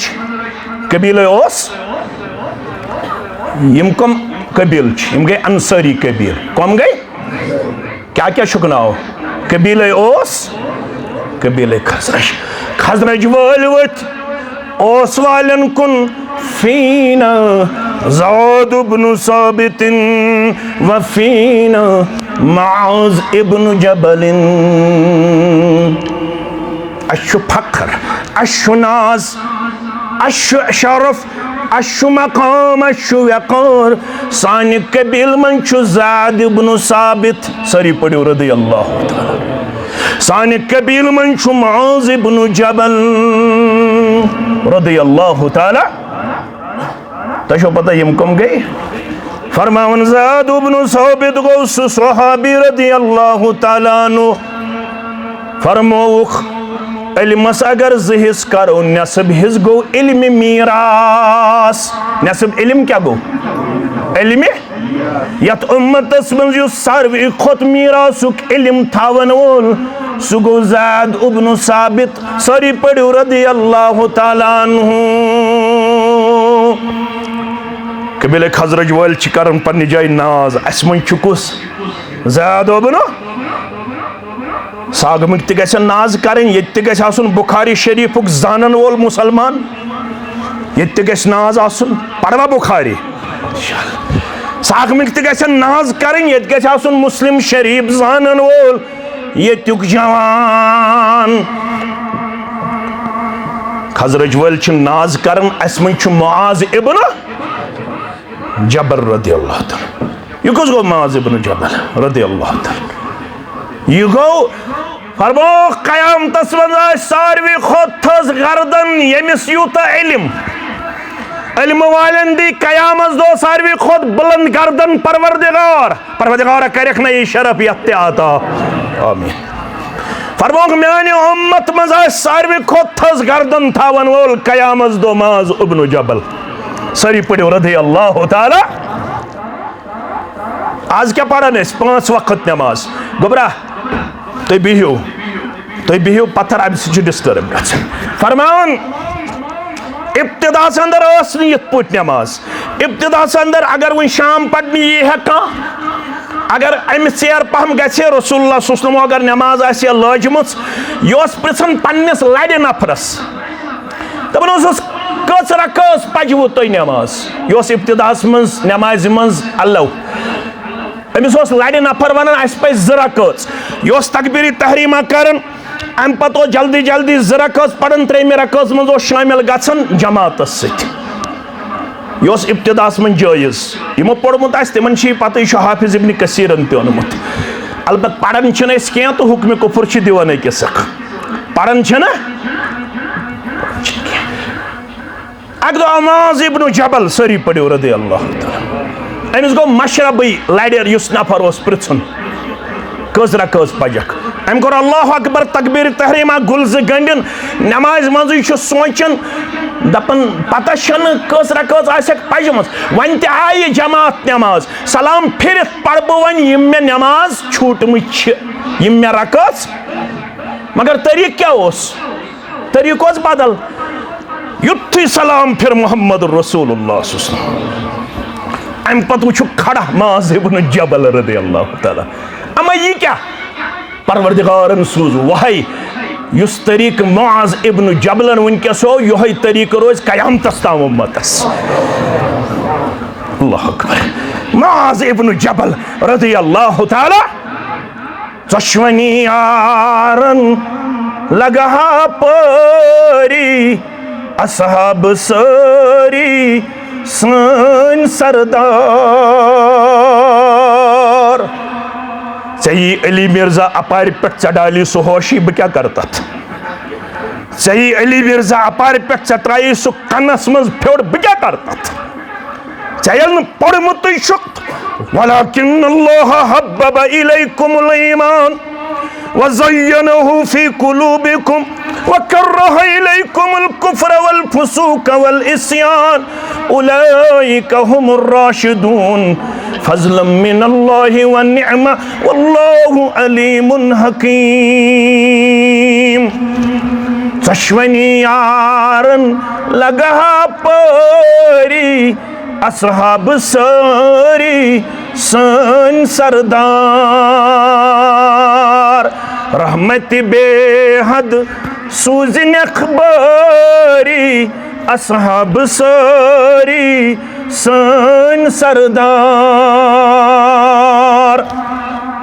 قبیلے اوس، یِم کم قبیلہٕ چھِ؟ یِم گٔے انصٲری قبیلہٕ۔ کم گٔے؟ کیٛاہ کیٛاہ چھُکھ ناو؟ قبیلے اوس، قبیلے خزرج۔ خزرج وٲلۍ ؤتھۍ اوس والٮ۪ن کُن، فینا زید ابن ثابت و فینا معاذ ابن جبل۔ اَسہِ چھُ فخر، اَسہِ چھُ ناز، اَسہِ چھُ شرف، اَسہِ چھُ مقام، اَسہِ چھُ وقار۔ سانہِ قبیلہٕ منٛز چھُ زید ابن ثابت، سٲری پٔرِو رضی اللہ تعالیٰ۔ سانہِ قبیلہٕ منٛز چھُ معاذ ابن جبل رضی اللہ تعالیٰ۔ تۄہہِ چھو پتہ یِم کم گٔے؟ فرماوان زید ابن ثابت گوٚو سُہ صحابی رضی اللہ تعالیٰ عنہ۔ فرمووُکھ، علمس اگر زٕ حصہٕ کرو، نصف حصہٕ گوٚو علمِ میراث۔ نصف علم کیٛاہ گوٚو؟ علمِ یتھ امتس منٛز یُس ساروی کھۄتہٕ میراثُک علم تھاون وول، سُہ گوٚو زید ابن ثابت۔ سٲری پٔرِو رضی اللہ تعالیٰ عنہ۔ قبیلے خزرج وٲلۍ چھِ کران پننہِ جایہِ ناز، اسہِ منٛز چھُ کُس؟ زید ابن۔ ساگمٕکۍ تہِ گژھن ناز کرٕنۍ، ییٚتہِ تہِ گژھِ آسُن بخاری شریفُک زانن وول مسلمان، ییٚتہِ تہِ گژھِ ناز آسُن۔ پروا بخاری؟ ساگمٕکۍ تہِ گژھن ناز کرٕنۍ، ییٚتہِ گژھِ آسُن مسلم شریف زانن وول ییٚتیُک جوان۔ خزرج وٲلۍ چھِ ناز کران، اسہِ منٛز چھُ معاذ ابن جبل رضی اللہ تعالیٰ۔ یہِ کُس گوٚو؟ معاذ ابن جبل رضی اللہ تعالیٰ۔ یہِ گوٚو، فرمووُکھ، قیامتس منٛز آسہِ ساروی کھۄتہٕ تھٔز گردن، ییٚمِس یوٗتاہ علم۔ علمہٕ والٮ۪ن دی قیامس دۄہ ساروی کھۄتہٕ بلند گردن پروردگار۔ پروردگارا، کرکھ نہ یہِ شرف یتھ تہِ عطا۔ آمین۔ فرمووُکھ، میانہِ اُمت منٛز آسہِ ساروی کھۄتہٕ تھٔز گردن تھاون وول قیامس دۄہ معاذ ابن جبل۔ سٲری پٔرِو رضی اللہ تعالیٰ۔ آز کیٛاہ پران أسۍ؟ پانٛژھ وقت نماز۔ گوٚبرا، تُہۍ بِہِو، تُہۍ بِہِو پتھر، امہِ سۭتۍ چھُ disturb گژھان۔ فرماوان، ابتداہس اندر ٲس نہٕ یِتھ پٲٹھۍ نماز۔ ابتداہس اندر اگر وۄنۍ شام پرنہِ یی ہا کانٛہہ، اگر امہِ ژیر پہم گژھِ ہے، رسول اللہ صلی اللہ علیہ وسلم اگر نماز آسہِ ہے لٲجمٕژ، یہِ اوس پرژھان پننِس لرِ نفرس۔ دپان اوسُس، کٔژ رکعت پجوٕ تۄہہِ نماز؟ یہِ اوس ابتداہس منٛز نمازِ منٛز الو۔ أمِس اوس لرِ نفر ونان، اسہِ پزِ زٕ رکعت۔ یہِ اوس تکبیرِ تحریمہ کران، امہِ پتہٕ اوس جلدی جلدی زٕ رکعت پران، ترٛیٚیمہِ رکعت منٛز اوس شٲمِل گژھان جماعتس سۭتۍ۔ یہِ اوس ابتداہس منٛز جٲیز۔ یِمو پوٚرمُت آسہِ، تِمن چھِ یہِ پتہ، یہِ چھُ حافظ ابن کثیرن تہِ اوٚنمُت۔ البتہ پران چھِنہٕ أسۍ کینٛہہ تہٕ حکمِ کفر چھِ دِوان أکِس اکھ۔ پران چھِنہٕ؟ اَکہِ دۄہ معاذ ابن جبل، سٲری پٔرِو رضی اللہ تعالیٰ، أمِس گوٚو مشربٕے لرِ، یُس نفر اوس پرٛژھُن، کٔژ رکٲژ پجکھ؟ أمۍ کوٚر اللہ اکبر، تکبیر تحریمہ، گُلزٕ گنڈِن، نمازِ منٛزٕے چھُ سونٛچان، دپان، پتہ چھنہٕ کٔژ رکٲژ آسٮ۪کھ پجمٕژ۔ وۄنۍ تہِ آیہِ جماعت نماز، سلام پھِرِتھ پرٕ بہٕ وۄنۍ یِم مےٚ نماز چھوٗٹمٕتۍ چھِ، یِم مےٚ رکٲژ۔ مگر طریٖقہٕ کیٛاہ اوس؟ طریٖقہٕ اوس بدل۔ یُتھُے سلام پھِر محمد رسول اللہ صلی اللہ علیہ وسلم، امہِ پتہٕ وٕچھُکھ کھڑا معاذ ابن جبل رضی اللہ تعالیٰ۔ اما یہِ کیٛاہ؟ پروردگارن سوٗز وحی، یُس طریٖقہٕ معاذ ابن جبلن وٕنکیٚس ہو، یِہوٚے طریٖقہٕ روزِ قیامتس تام امتس۔ اللہ اکبر۔ معاذ ابن جبل رضی اللہ تعالیٰ، ژۄشوٕنی یارن لگہٕ ہا پٲری، اصحاب سٲری سٲنۍ سردار۔ ژےٚ یی علی مرزا اپارِ پٮ۪ٹھ، ژےٚ ڈالی سُہ ہوشی، بہٕ کیٛاہ کرٕ تتھ؟ ژےٚ یی علی مرزا اپارِ پٮ۪ٹھ، ژےٚ ترٛایی سُہ کنس منٛز پھیوٚر، بہٕ کیٛاہ کرٕ تتھ؟ ژےٚ ییٚلہِ نہٕ پوٚرمُتُے چھُکھ، ولكن الله حبب إليكم الإيمان وزينه في قلوبكم وكره إليكم الكفر والفسوق والعصيان أولئك هم الراشدون فضلا من الله ونعمة والله عليم حكيم۔ ژۄشوٕنی یارن لگہٕ ہا پٲری، اصحاب سٲری سٲنۍ سردار۔ رحمت بے حد سوٗزنکھ بٲری، اصحاب سٲری سٲنۍ سردار۔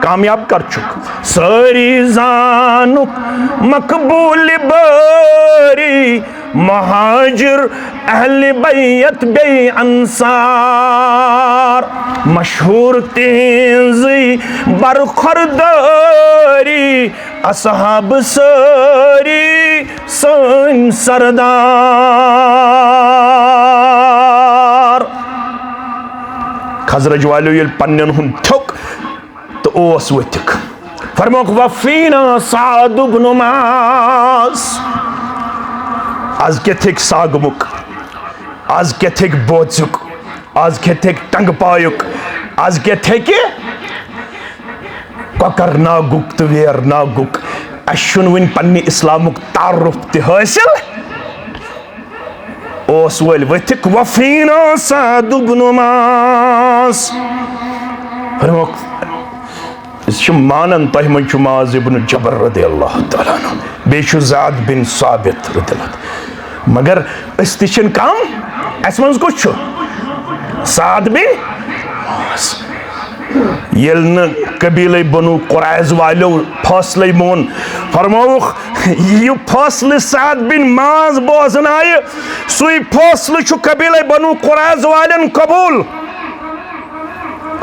کامیاب کر چھُکھ؟ سٲری زانُکھ مقبوٗل بٲری، مہاجر اہل بیت بیٚیہِ انصار، مشہوٗر تِہنٛزٕے برخوردٲری، اصحاب سٲری سٲنۍ سردار۔ خزرج والیو ییٚلہِ پننٮ۪ن ہُنٛد تھوٚک تہٕ اوس ؤتھِکھ۔ فرموکھ، "وفینا سعد بن معاذ۔" از کیٛاہ تھیٚکہِ ساگمُک، از کیٛاہ تھیٚکہِ بوژیُک، از کیٛاہ تھیٚکہِ ٹنٛگہٕ پایُک، از کیٛاہ تھیٚکہِ کۄکر ناگُک تہٕ ویر ناگُک؟ اَسہِ چھُنہٕ وُنہِ پننہِ اسلامُک تعارُف تہِ حٲصِل۔ اوس وٲلۍ ؤتھِکھ، "وفینا سعد بن معاذ۔" فرموکھ، أسۍ چھِ مانان تۄہہِ منٛز چھُ معاذ ابن جبل رضی اللہ تعالیٰ عنہ، بیٚیہِ چھُ زید بن ثابت رضی اللہ عنہ۔ مگر أسۍ تہِ چھِنہٕ کم، اَسہِ منٛز کُس چھُ؟ سعد بن معاذ۔ ییٚلہِ نہٕ قبیلے بنو قریظ والیو فٲصلے مون، فرمووُکھ، یہِ فٲصلہٕ سعد بن معاذ بوزنایہِ، سُے فٲصلہٕ چھُ قبیلے بنو قریظ والٮ۪ن قبول۔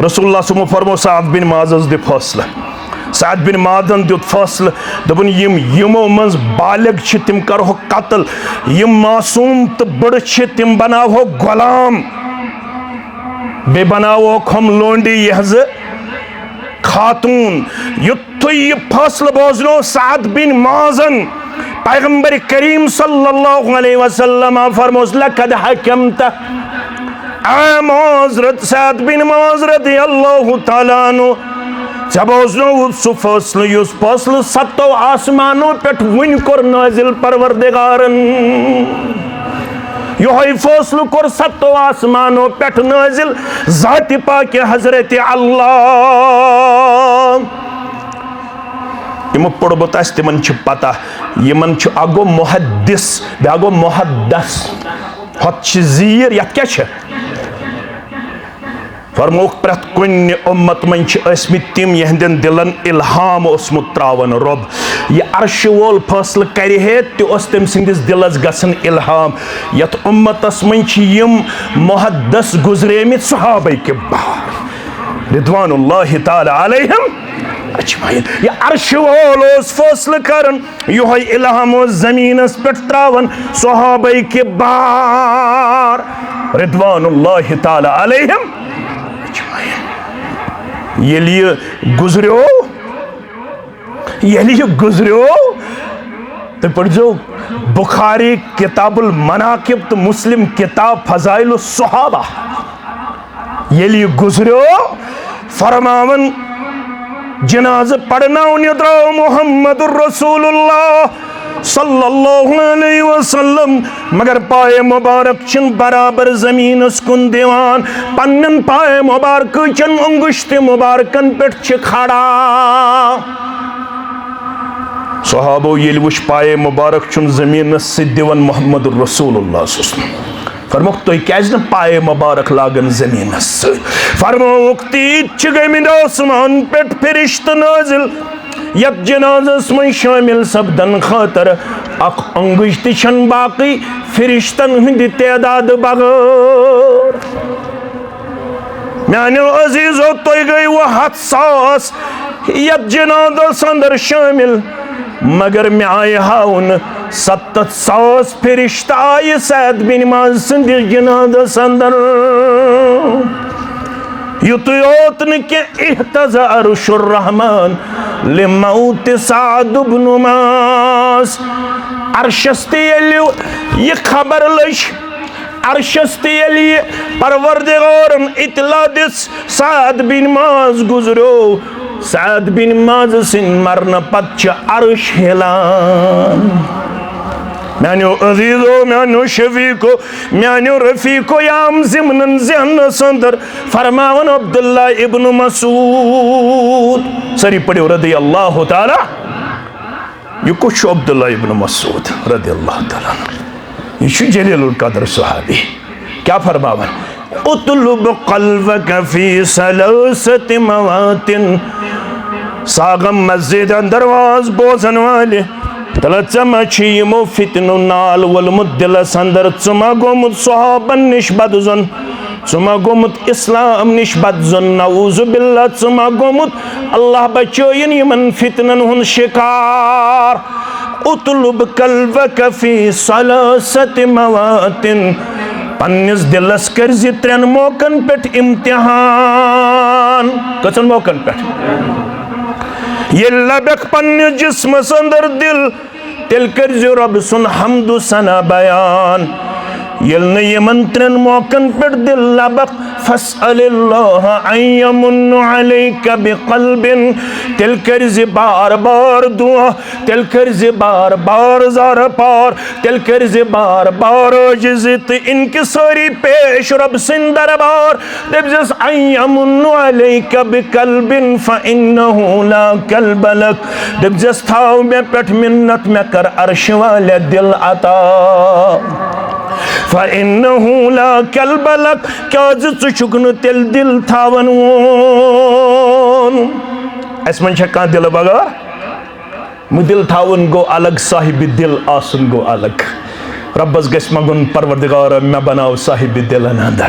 رسول اللہ صلی اللہ علیہ وسلم فرمو، "سعد بن معاذس دِ فٲصلہٕ۔" سعد بن معاذن دیُت فٲصلہٕ، دوٚپُن، "یِم یِمو منٛز بالغ چھِ، تِم کرہوکھ قتل۔ یِم معصوم تہٕ بٕڑٕ چھِ، تِم بناوہوکھ غلام۔ بیٚیہِ بناوہوکھ ہُم لونڈی یِہٕنٛزٕ خاتوٗن۔" یُتھُے یہِ فٲصلہٕ بوزنو سعد بن معاذن، پیغمبر کریم صلی اللہ علیہ وسلم فرموس، "لقد حکمت۔" اے معاذ رض-، سعد بن معاذ رضی اللہ تعالیٰ عنہ، ژےٚ بوزنووُتھ سُہ فٲصلہٕ، یُس فٲصلہٕ ستو آسمانو پٮ۪ٹھ وُنہِ کوٚر نٲزِل پروردگارن۔ یِہوٚے فٲصلہٕ کوٚر ستو آسمانو پٮ۪ٹھ نٲزِل ذاتِ پاکہِ حضرت اللہ۔ یِمو پوٚرمُت آسہِ، تِمن چھِ پتہ، یِمن چھُ، اکھ گوٚو محدث، بیٛاکھ گوٚو محدث۔ ہۄتھ چھِ زیٖر، یتھ کیٛاہ چھِ؟ فرمووُکھ، پرٛٮ۪تھ کُنہِ اُمت منٛز چھِ ٲسمٕتۍ تِم، یِہنٛدٮ۪ن دِلن الہام اوسمُت ترٛاوان رۄب۔ یہِ عرشہِ وول فٲصلہٕ کرِ ہے، تہِ اوس تٔمۍ سٕنٛدِس دِلس گژھان الہام۔ یتھ اُمتس منٛز چھِ یِم محدث گُزریمٕتۍ صحابہ کبار رضوان اللہ تعالیٰ علیہم اجمعین۔ یہ عرشہِ وول اوس فٲصلہٕ کران، یہوے الہام اوس زمینس پٮ۪ٹھ تراوان صحابہ کبار رضوان اللہ تعالی علیہم اجمعین۔ ییٚلہِ یہِ گُزریو، ییٚلہِ یہِ گُزریو، تُہۍ پٔرۍزیو بخاری کتاب المناقب تہٕ مسلم کتاب فضائل الصحابہ۔ ییٚلہِ یہِ گُزریو، فرماوان، جنازٕ پرناونہِ درٛاو محمد رسول اللہ صلی اللہ علیہ وسلم، مگر پایہِ مبارک چھِنہٕ برابر زمینس کُن دِوان، پننٮ۪ن پایہِ مبارکہٕ چٮ۪ن انگشتِ مبارکن پٮ۪ٹھ چھِ کھڑا۔ صحابو ییٚلہِ وٕچھ پایہِ مبارک چھُنہٕ زمینس سۭتۍ دِوان محمد رسول اللہ صلی اللہ علیہ وسلم، فرمووُکھ، "تُہۍ کیازِ نہٕ پایہِ مبارک لاگان زمینس سۭتۍ؟" فرمووُکھ، "تیٖتۍ چھِ گٔمٕتۍ آسمان پٮ۪ٹھ فرشتہٕ نٲزِل، یتھ جنازس منٛز شٲمِل سپدن خٲطرٕ اکھ انگُج تہِ چھَنہٕ باقٕے فرشتن ہٕنٛدِ تعدادٕ بغٲر۔" میانیو عزیزو، تُہۍ گٔیوٕ ہتھ ساس یتھ جنازس اندر شٲمِل، مگر مےٚ آیہِ ہاونہٕ ستتھ ساس فرشتہٕ آیہِ سعد بن معاذ سٕنٛدِس جنازس اندر۔ یُتُے یوت نہٕ کینٛہہ، اہتز عرش الرحمن لموت سعد بن معاذ۔ عرشس تہِ ییٚلہِ یہِ خبر لٔج، عرشس تہِ ییٚلہِ یہِ پروردگارن اطلاع دِژ، سعد بن معاذ گُزریو، سعد بن معاذ سٕنٛدِ مرنہٕ پتہٕ چھِ عرش ہِلان۔ میانیو عزیزو، میانیو شفیقو، میانیو رفیقو، یام ضمنن ذہنس اندر فرماون عبداللہ ابن مسعود۔ سٲری پٔرِو رضی اللہ تعالیٰ۔ یہِ کُس چھُ عبداللہ ابن مسعود رضی اللہ تعالیٰ عنہ؟ یہِ چھُ جلیل القدر صحابی۔ کیٛاہ فرماوان؟ "اطلب قلبك في ثلاثة مواطن۔" ساغم مسجد اندر واز بوزن والہِ، تلہ ژےٚ ما چھِ یِمو فتنو نال وولمُت دلس اندر؟ ژٕ ما گوٚمُت صحابن نِش بدظن؟ ژٕ ما گوٚمُت اسلام نِش بدظن؟ نعوذ باللہ، ژٕ ما گوٚمُت، اللہ بچٲیِن، یِمن فتنن ہُنٛد شکار؟ اطلب قلبك في ثلاثة مواطن۔ پننِس دلس کٔرزِ ترٛٮ۪ن موقعن پٮ۪ٹھ امتحان۔ کٔژن موقعن پٮ۪ٹھ؟ ییٚلہِ لبکھ پننِس جسمس اندر دل، تیٚلہِ کٔرزِ رۄب سُنٛد حمد و ثنا بیان۔ ییٚلہِ نہٕ یِمن ترٛٮ۪ن موقعن پٮ۪ٹھ دِل لبکھ، فاسأل الله أن يمن عليك بقلب، تیٚلہِ کٔرزِ بار بار دعا، تیٚلہِ کٔرزِ بار بار زارٕ پار، تیٚلہِ کٔرزِ بار بار عٲجزی تہٕ انکسٲری پیش رۄب سٕنٛدِ دربار۔ دٔپزٮ۪س، "أن يمن عليك بقلب فإنه لا قلب لك۔" دٔپزٮ۪س، "تھاو مےٚ پٮ۪ٹھ مِنت، مےٚ کر عرشہِ والے دِل عطا۔ فإنه لا قلب لك، کیٛازِ ژٕ چھُکھ نہٕ تیٚلہِ دِل تھاوَن وول۔" اَسہِ منٛز چھا کانٛہہ دِلہٕ بغٲر؟ مُدِل تھاوُن گوٚو الگ، صاحبِ دِل آسُن گوٚو الگ۔ رۄبَس گژھِ منٛگُن، "پروردگارا، مےٚ بناو صاحبِ دِلَن اندر۔"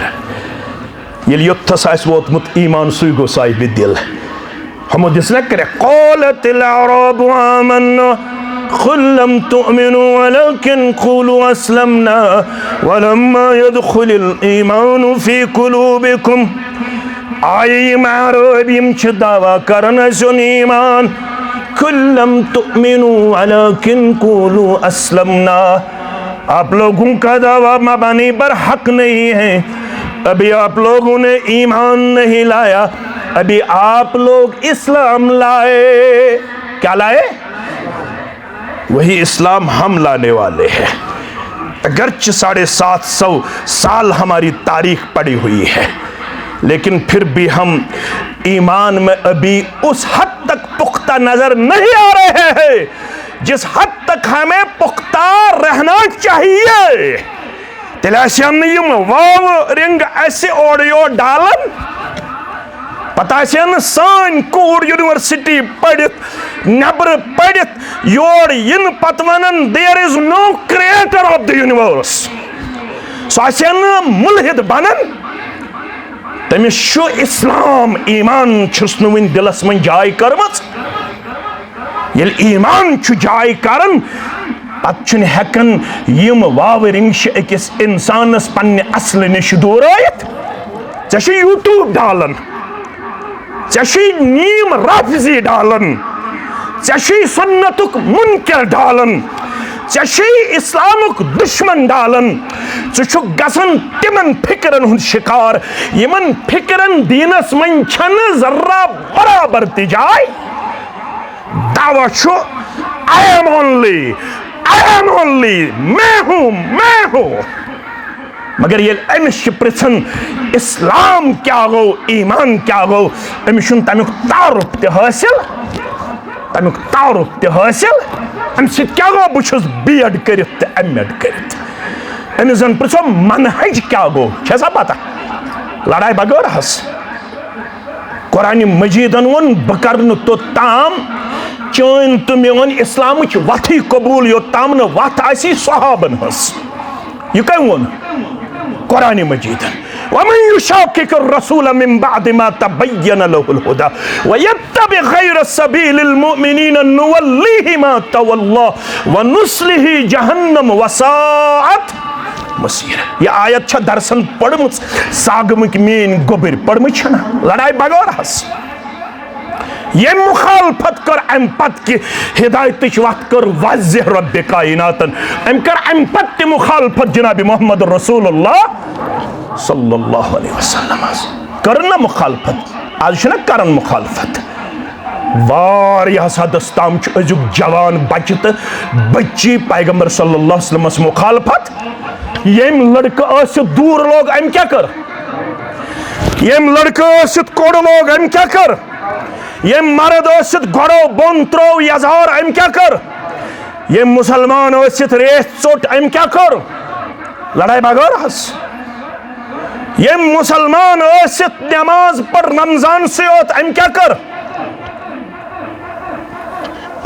ییٚلہِ یوٚتتھَس آسہِ ووتمُت ایمان، سُے گوٚو صاحبِ دِل۔ ہُمو دِژ نہ کرٛٮ۪کھ، "قالت الأعراب آمنا، قل لم تؤمنوا ولكن قولوا أسلمنا ولما يدخل الإيمان في قلوبكم۔" آیہِ یِم اعرٲبۍ، یِم چھِ دعویٰ کران، "اَسہِ اوٚن ایمان۔" "قل لم تؤمنوا ولكن قولوا أسلمنا۔" آپ لوگوں کا دعویٰ مبانی پر حق نہیں ہے، ابھی آپ لوگوں نے ایمان نہیں لایا، ابھی آپ لوگ اسلام لائے۔ کیا لائے؟ وہی اسلام ہم لانے والے ہیں۔ اگرچہ ساڑھے سات سو سال ہماری تاریخ پڑی ہوئی ہے، لیکن پھر بھی ہم ایمان میں ابھی اس حد تک پختہ نظر نہیں آ رہے ہیں جس حد تک ہمیں پختہ رہنا چاہیے۔ تیٚلہِ آسہِ ہن نہٕ یِم واوٕ رنٛگ اَسہِ اورٕ یور ڈالان، پتہٕ آسہِ ہن نہٕ سٲنۍ کوٗر یونیورسٹی پٔرِتھ، نٮ۪برٕ پٔرِتھ یور یِنہٕ پتہٕ ونان، "There is no creator of the universe۔" سُہ آسہِ ہن نہٕ مُلحد بنان۔ تٔمِس چھُ اسلام، ایمان چھُس نہٕ وُنہِ دِلس منٛز جاے کٔرمٕژ۔ ییٚلہِ ایمان چھُ جاے کران، پتہٕ چھُنہٕ ہٮ۪کان یِم واوٕ رِمشہِ أکِس انسانس پننہِ اصلہٕ نِش دوٗرٲیِتھ۔ ژےٚ چھُے YouTube ڈالان، ژےٚ چھُے نیم رافضی ڈالان، ژےٚ چھُے سنتُک منکر ڈالان، ژےٚ چھُے اسلامُک دشمن ڈالان۔ ژٕ چھُکھ گژھان تِمن فکرن ہُنٛد شکار، یِمن فکرن دینس منٛز چھنہٕ ذرہ برابر تہِ جاے۔ دعویٰ چھُ، "I am only، I am only، میں ہوں، میں ہوں۔" مگر ییٚلہِ أمِس چھِ پرژھان، "اسلام کیٛاہ گوٚو، ایمان کیٛاہ گوٚو؟" أمِس چھُنہٕ تمیُک تعارُف تہِ حٲصِل، تمیُک تعارُف تہِ حٲصِل۔ امہِ سۭتۍ کیٛاہ گوٚو، بہٕ چھُس B.Ed کٔرِتھ تہٕ M.Ed کٔرِتھ۔ أمِس زن پرژھو، "منہج کیٛاہ گوٚو؟" چھےٚ سا پتہ؟ لڑایہِ بغٲر حظ۔ قرآن مجیدن ووٚن، "بہٕ کرٕ نہٕ توٚت تام چٲنۍ تہٕ میٲنۍ اسلامٕچ وتھٕے قبول، یوٚت تام نہٕ وتھ آسی صحابن ہٕنٛز۔" یہِ کٔمۍ ووٚن؟ قرآن مجیدن۔ "ومن يشاقق الرسول من بعد ما تبين له الهدى ويتبع غير سبيل المؤمنين نوله ما تولى ونصله جهنم وساءت مصيرا۔" یہِ آیت چھےٚ درسن پٔرمٕژ، ساگمٕکۍ میٲنۍ گوٚبٕرۍ، پٔرمٕژ چھےٚ نہ؟ لڑایہِ بغٲر حظ۔ ییٚمۍ مخالفت کٔر امہِ پتہٕ کہِ ہدایتٕچ وتھ کٔر واضح رب کائناتن، أمۍ کٔر امہِ پتہٕ تہِ مخالفت جناب محمد رسول اللہ صلی اللہ علیہ وسلم۔ کٔر نہ مخالفت؟ آز چھُنہ کران مخالفت۔ واریاہس حدس تام چھُ أزیُک جوان بچہِ تہٕ بچی پیغمبر صلی اللہ علیہ وسلمس مخالفت۔ ییٚمۍ لڑکہٕ ٲسِتھ دوٗر لوگ، أمۍ کیٛاہ کٔر؟ ییٚمۍ لڑکہٕ ٲسِتھ کوٚڑ لوگ، أمۍ کیٛاہ کٔر؟ ییٚمۍ مرد ٲسِتھ گۄڈو بۄن ترٛوو یزار، أمۍ کیٛاہ کٔر؟ ییٚمۍ مسلمان ٲسِتھ ریش ژوٚٹ، أمۍ کیٛاہ کٔر؟ لڑایہِ بغٲر حظ۔ ییٚمۍ مسلمان ٲسِتھ نماز پٔر رمضان سٕے یوت، أمۍ کیٛاہ کٔر؟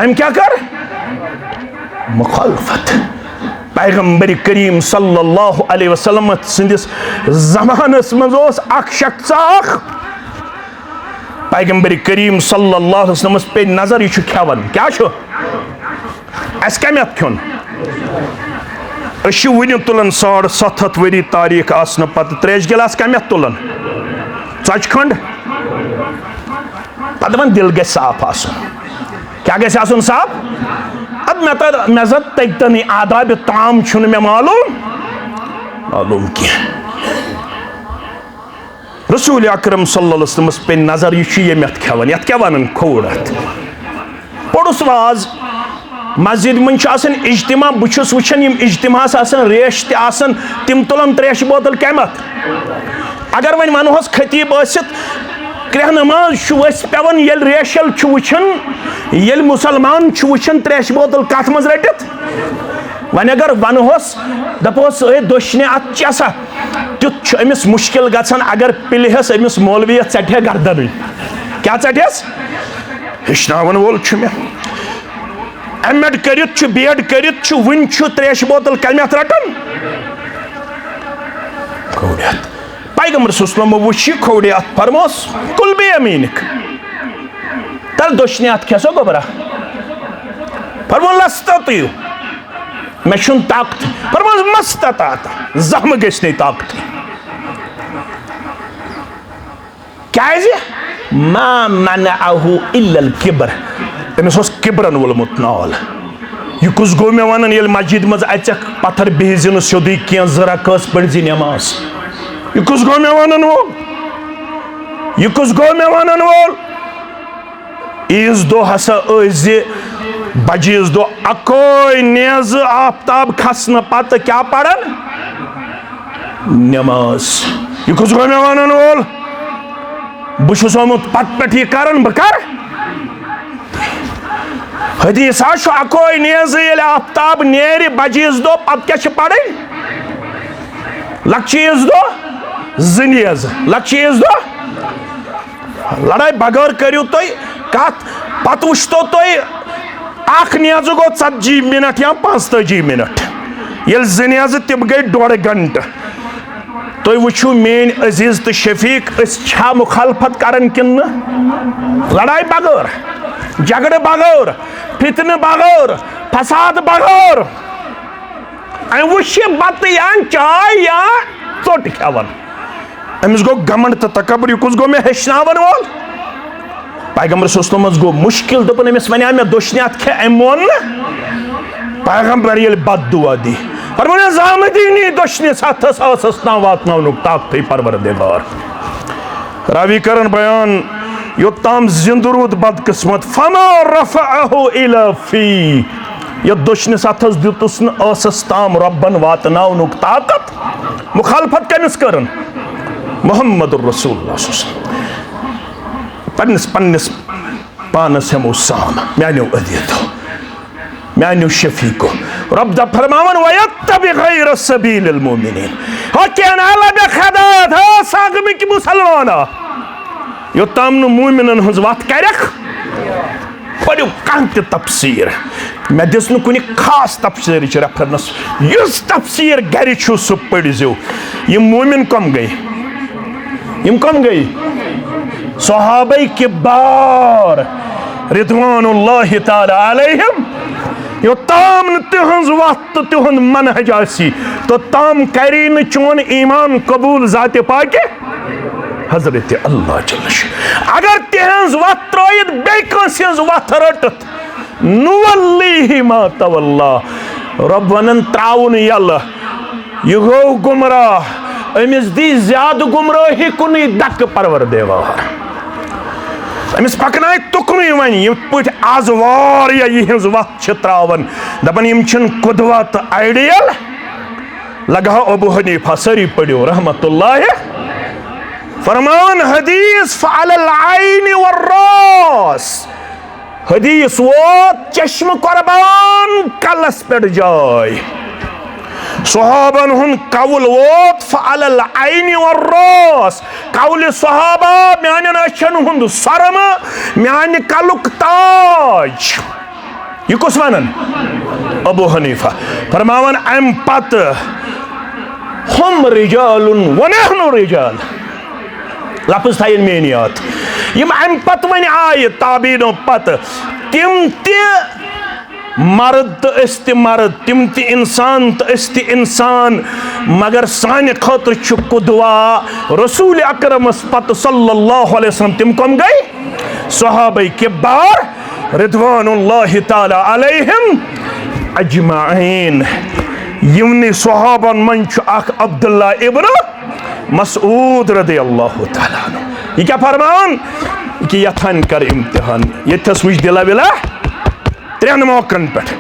أمۍ کیٛاہ کٔر؟ مخالفت۔ پیغمبر کریم صلی اللہ علیہ وسلم سٕنٛدِس زمانس منٛز اوس اکھ شخص اکھ۔ پیغمبر کریم صلی اللہ علیہ وسلمس پے نظر، یہِ چھُ کھٮ۪وان۔ کیٛاہ چھُ؟ اَسہِ کَمہِ اَتھٕ کھیوٚن؟ أسۍ چھِ وٕنہِ تُلان ساڑ ستھ ہتھ ؤری تاریٖخ آسنہٕ پتہٕ ترٛیشہِ گِلاس کَمہِ اَتھٕ تُلان؟ ژۄچہِ کھنٛڈ۔ پتہٕ دَپان دِل گژھِ صاف آسُن۔ کیٛاہ گژھِ آسُن صاف؟ اَدٕ مےٚ تَر، مےٚ زَن تَگہِ تَنٕے آدابِ طعام چھُنہٕ مےٚ معلوٗم، معلوٗم کینٛہہ۔ رسول اکرم صلی اللہ علیہ وسلمس پے نظر، یہِ چھُ ییٚمہِ اَتھٕ کھٮ۪وان، یَتھ کیٛاہ وَنان؟ کھووُر اَتھٕ۔ پوٚرُس واز، مسجد منٛز چھُ آسان اجتماع، بہٕ چھُس وٕچھان یِم اجتماعس آسان ریش تہِ آسان، تِم تُلان تریشہِ بوتل کَمہِ اَتھٕ؟ اگر وۄنۍ وَنہوس خطیب ٲسِتھ، کرٛٮ۪ہنہٕ منٛز چھُ ؤسۍ پٮ۪وان، ییٚلہِ ریشل چھُ وٕچھان، ییٚلہِ مُسلمان چھُ وٕچھان تریشہِ بوتل کَتھ منٛز رٔٹِتھ، وۄنۍ اگر وَنہوس، دَپہوس، "ہے دٔچھنہِ اَتھٕ چےٚ سا؟" تیُتھ چھُ أمِس مُشکِل گژھان اگر پِلہِ ہٮ۪س أمِس مولوی یَتھ ژَٹہِ ہے گردَنٕے۔ کیٛاہ ژَٹہِ ہٮ۪س؟ ہیٚچھناوَن وول چھُ مےٚ۔ M.Ed کٔرِتھ چھُ، B.Ed کٔرِتھ چھُ، وُنہِ چھُ ترٛیشہِ بوتل کَمہِ اَتھٕ رَٹان؟ کھوورِ اَتھٕ۔ پیغمبر صلی اللہ علیہ وسلم وُچھ یہِ کھوورِ اَتھٕ، فرموس، "کُل بے امیٖنِک۔" تَلہٕ دٔچھنہِ اَتھٕ کھٮ۪سو گوٚبرا۔ فرموو، "لستطیع۔" مےٚ چھُنہٕ طاقتٕے۔ فرمووُس، "مستطعت۔" زانٛہہ مہ گژھِ نَے طاقتٕے۔ کیٛازِ؟ "ما منعه الا الکبر۔" أمِس اوس کِبرن وولمُت نال۔ یہِ کُس گوٚو مےٚ وَنان، ییٚلہِ مسجد منٛز اَژَکھ پتھر بِہزِ نہٕ سیوٚدُے کینٛہہ، زٕ رکٲژ پٔرزِ نٮ۪ماز۔ یہِ کُس گوٚو مےٚ وَنان وول؟ یہِ کُس گوٚو مےٚ وَنان وول؟ عیٖذ دۄہ ہسا ٲسۍ زِ بجہِ عیٖذ دۄہ اکوے نیزٕ آفتاب کھسنہٕ پتہٕ کیٛاہ پران؟ نماز۔ یہِ کُس گوٚو مےٚ ونن وول؟ بہٕ چھُس آمُت پتہٕ پٮ۪ٹھ یہِ کران، بہٕ کرٕ۔ حدیث ہا چھُ اکوے نیزٕ، ییٚلہِ آفتاب نیرِ بجہِ عیٖذ دۄہ، پتہٕ کیٛاہ چھِ پرٕنۍ؟ لۄکچہِ عیٖذ دۄہ زٕ نیزٕ، لۄکچہِ عیٖذ دۄہ۔ لڑاے بغٲر کٔرِو تُہۍ کتھ، پتہٕ وٕچھتو تُہۍ اکھ نیزٕ گوٚو ژتجی منٹ یا پانٛژتٲجی منٹ، ییٚلہِ زٕ نیزٕ تِم گٔے ڈۄڈ گنٹہٕ۔ تُہۍ وٕچھِو میٲنۍ عزیز تہٕ شفیق، أسۍ چھا مخالفت کران کِنہٕ نہٕ؟ لڑایہِ بغٲر، جھگڑٕ بغٲر، فتنہٕ بغٲر، فساد بغٲر۔ أمۍ وٕچھ یہِ بتہٕ یا چاے یا ژوٚٹ کھٮ۪وان۔ أمِس گوٚو گمنڈ تہٕ تکبر، یہِ کُس گوٚو مےٚ ہیٚچھناوَن وول؟ پیغمبر صلی اللہ علیہ وسلمس گوٚو مشکل، دوٚپُن، أمِس وَنیٛاو مےٚ دٔچھنہِ اَتھٕ کھےٚ، أمۍ مون نہٕ۔ پیغمبر ییٚلہِ بد دعا دی، فرمووُن، زامہٕ دیٖنی دٔچھنِس اَتھس، ٲسَس تام واتناونُک طاقتٕے پروردگار۔ راوی کرن بیان، یوٚتام زِندٕ روٗد بدقسمت، فما رفعه الا فی، یَتھ دٔچھنِس اَتھس دیُتُس نہٕ ٲسَس تام رۄبن واتناونُک طاقت۔ مخالفت کٔمِس کٔرٕن؟ محمد رسول اللہ صلی اللہ علیہ وسلم۔ پننِس، پننِس پانس ہٮ۪مو سام، میانیو عزیزو، میانیو شفیقو۔ رب دپ فرماوان، وَيَتَّبِعْ غَيْرَ سَبِيلِ الْمُؤْمِنِينَ۔ ہو کینٛہہ نہ لبہِ ہدایت، ہو ساگمٕکۍ مسلمانا۔ یوٚتام نہٕ مومنن ہٕنٛز وتھ کرکھ، پٔرِو کانٛہہ تہِ تفسیٖر۔ مےٚ دِژ نہٕ کُنہِ خاص تفسیٖرٕچ ریفرنس۔ یُس تفسیٖر گرِ چھُو، سُہ پٔرۍزیو۔ یِم مومن کم گٔے؟ یِم کم گٔے؟ صحابہ کبار رضوان اللہ تعالی علیہم۔ یوٚتام نہٕ تِہنٛز وتھ تہٕ تِہُنٛد منہج آسی، توٚتام کری نہٕ چون ایمان قبول ذاتِ پاکہِ حضرت اللہ جل شانہ۔ اگر تِہنٛز وتھ ترٲیِتھ بیٚیہِ کٲنٛسہِ ہٕنٛز وتھ رٔٹِتھ، نُوَلِّیہِ ما تَوَلَّا۔ رۄب وَنان، ترٛاوُن یَلہٕ، یہِ گوٚو گمراہ، أمِس دی زیادٕ گمرٲہی کُنُے دَکہٕ پروردگار۔ أمِس پَکنایہِ تُکنُے وۄنۍ، یِتھ پٲٹھۍ آز واریاہ یِہٕنٛز وَتھ چھِ ترٛاوان، دَپان یِم چھِنہٕ قدوہ تہٕ آیڈیل۔ لگہٕ ہا ابو حنیفہ، سٲری پٔرِو رحمت اللہ۔ فرمان حدیث فعلی العین والراس۔ حدیث ووت چشمہٕ قربان کلس پٮ۪ٹھ جاے۔ صحابن ہُنٛد قول ووت فعلی العین والراس۔ قول صحابہ، میانٮ۪ن أچھن ہُنٛد سۄرمہٕ، میانہِ کلُک تاج۔ یہِ کُس ونان؟ ابو حنیفہ۔ فرماوان امہِ پتہٕ، ہم رجال و نحن رجال۔ لفظ تھاین میٲنۍ یاد۔ یِم امہِ پتہٕ وۄنۍ آیہِ تابعینو پتہٕ، تِم تہِ مرد تہٕ أسۍ تہِ مرد، تِم تہِ انسان تہٕ أسۍ تہِ انسان، مگر سانہِ خٲطرٕ چھُ قدوہ رسول اکرمس پتہٕ صلی اللہ علیہ وسلم۔ تِم کم گٔے؟ صحابہ کبار رضوان اللہ تعالی علیہم اجمعین۔ یِمنٕے صحابن منٛز چھُ اکھ عبداللہ ابن مسعود رضی اللہ تعالی عنہ۔ یہِ کیٛاہ فرمان؟ یہِ کہِ یتھن کر امتحان، ییٚتھس وٕچھ دِلا وِلا ترٛٮ۪ن موقعن پٮ۪ٹھ۔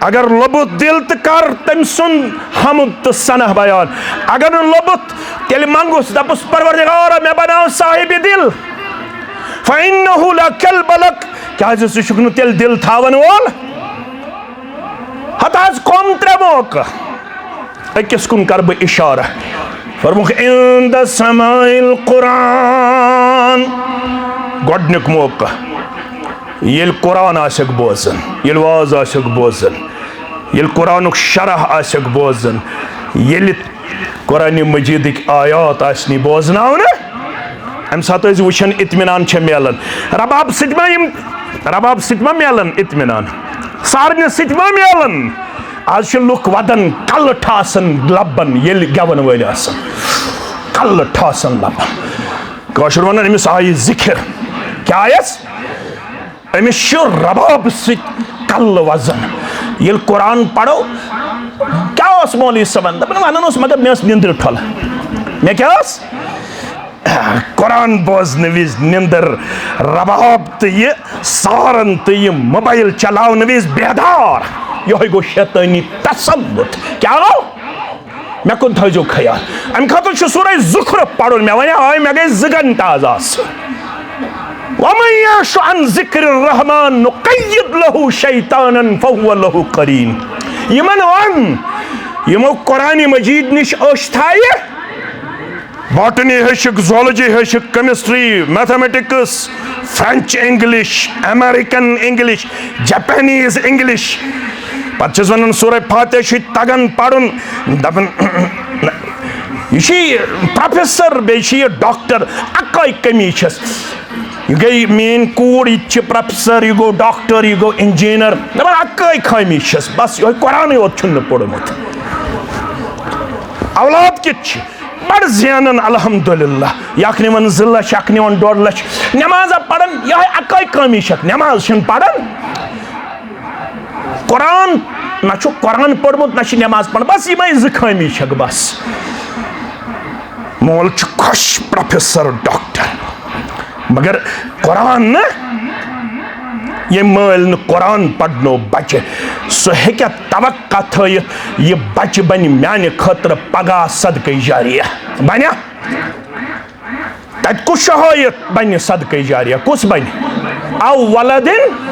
اگر لوٚبُتھ دِل تہٕ کر تٔمۍ سُنٛد حمد تہٕ ثنا بیان۔ اگر نہٕ لوٚبُتھ، تیٚلہِ منٛگُس، دَپُس، پروردگارا، مےٚ بناو صاحبِ دِل۔ فإنه لا قلب لك، کیٛازِ ژٕ چھُکھ نہٕ تیٚلہِ دِل تھاوَن وول۔ ہتہٕ حظ کم ترٛےٚ موقعہٕ۔ أکِس کُن کر بہٕ اِشارٕ۔ فرمووُکھ، عند سماع القرآن۔ گۄڈٕنیُک موقعہٕ، ییٚلہِ قرآن آسٮ۪کھ بوزان، ییٚلہِ واز آسٮ۪کھ بوزان، ییٚلہِ قرآنُک شرح آسٮ۪کھ بوزان، ییٚلہِ قرآن مجیدٕکۍ آیات آسنی بوزناونہٕ، اَمہِ ساتہٕ ٲسۍ وٕچھان اطمینان چھےٚ میلان۔ رباب سۭتۍ ما یِم، رباب سۭتۍ ما میلان اطمینان؟ سارنہِ سۭتۍ ما میلان؟ آز چھِ لُکھ وَدان، کَلہٕ ٹھاسان لَبَن ییٚلہِ گٮ۪وَن وٲلۍ آسان۔ کَلہٕ ٹھاسان لَبَن۔ کٲشُر وَنان، أمِس آیہِ ذِکِر۔ کیٛاہ آیَس؟ أمِس چھُ رباب سۭتۍ کَلہٕ وَزان۔ ییٚلہِ قرآن پَرو، کیٛاہ اوس مولوی صٲبَن؟ دَپان، وَنان اوس، مگر مےٚ ٲس نِندٕر ٹھۄلہٕ۔ مےٚ کیٛاہ ٲس؟ قرآن بوزنہٕ وِزِ نِندٕر، رباب تہٕ یہِ سارن تہٕ یہِ موبایل چلاونہٕ وِزِ بیدار۔ یِہوٚے گوٚو شیطٲنی تسلط۔ کیٛاہ گوٚو؟ مےٚ کُن تھٲیزیو خیال۔ اَمہِ خٲطرٕ چھُ سورہ زخرف پَرُن۔ مےٚ وَنیٛاو، آے، مےٚ گٔے زٕ گھنٹہٕ آز آسہٕ۔ وَمَن يَعْشُ عَن ذِكْرِ الرَّحْمَٰنِ نُقَيِّضْ لَهُ شَيْطَانًا فَهُوَ لَهُ قَرِينٌ۔ یِمَن وَن، یِمو قرآنِ مجیٖد نِش أچھ تھایہِ، باٹنی ہیٚچھِکھ، زولجی ہیٚچھِکھ، chemistry, mathematics, French English, American English, Japanese English. پتہٕ چھِس ونان سورہ فاتحہ چھُے تگان پرُن، دپان، یہِ چھُ یہِ پروفیسر، بیٚیہِ چھُ یہِ ڈاکٹر، اَکٲے کٔمی چھَس۔ یہِ گٔے میٛٲنۍ کوٗر، یہِ تہِ چھِ پروفیسر، یہِ گوٚو ڈاکٹر، یہِ گوٚو انجینئر۔ دَپان اَکٲے خٲمی چھَس، بس یِہوٚے قرآنٕے یوت چھُنہٕ پوٚرمُت۔ اولاد کیُتھ چھِ؟ بڑٕ زینان الحمدللہ، یہِ اکھ نِوان زٕ لچھ، اکھ نِوان ڈۄڈ لچھ۔ نمازا پران یہے اکٲے کٲمی چھکھ، نماز چھنہٕ پران۔ قرآن، نہ چھُ قرآن پوٚرمُت، نہ چھِ نماز پران، بس یِمے زٕ خٲمی چھکھ بس۔ مول چھُ خۄش پروفیسر ڈاکٹر، مگر قرآن نہٕ۔ ییٚمۍ مٲلۍ نہٕ قرآن پرنو بچہِ، سُہ ہیٚکیٛاہ توقع تھٲیِتھ یہِ بچہِ بنہِ میانہِ خٲطرٕ پگاہ صدقے جاریہ؟ بنیٛا؟ تتہِ کُس شہایت بنہِ صدقے جاریہ؟ کُس بنہِ؟ او ولدن،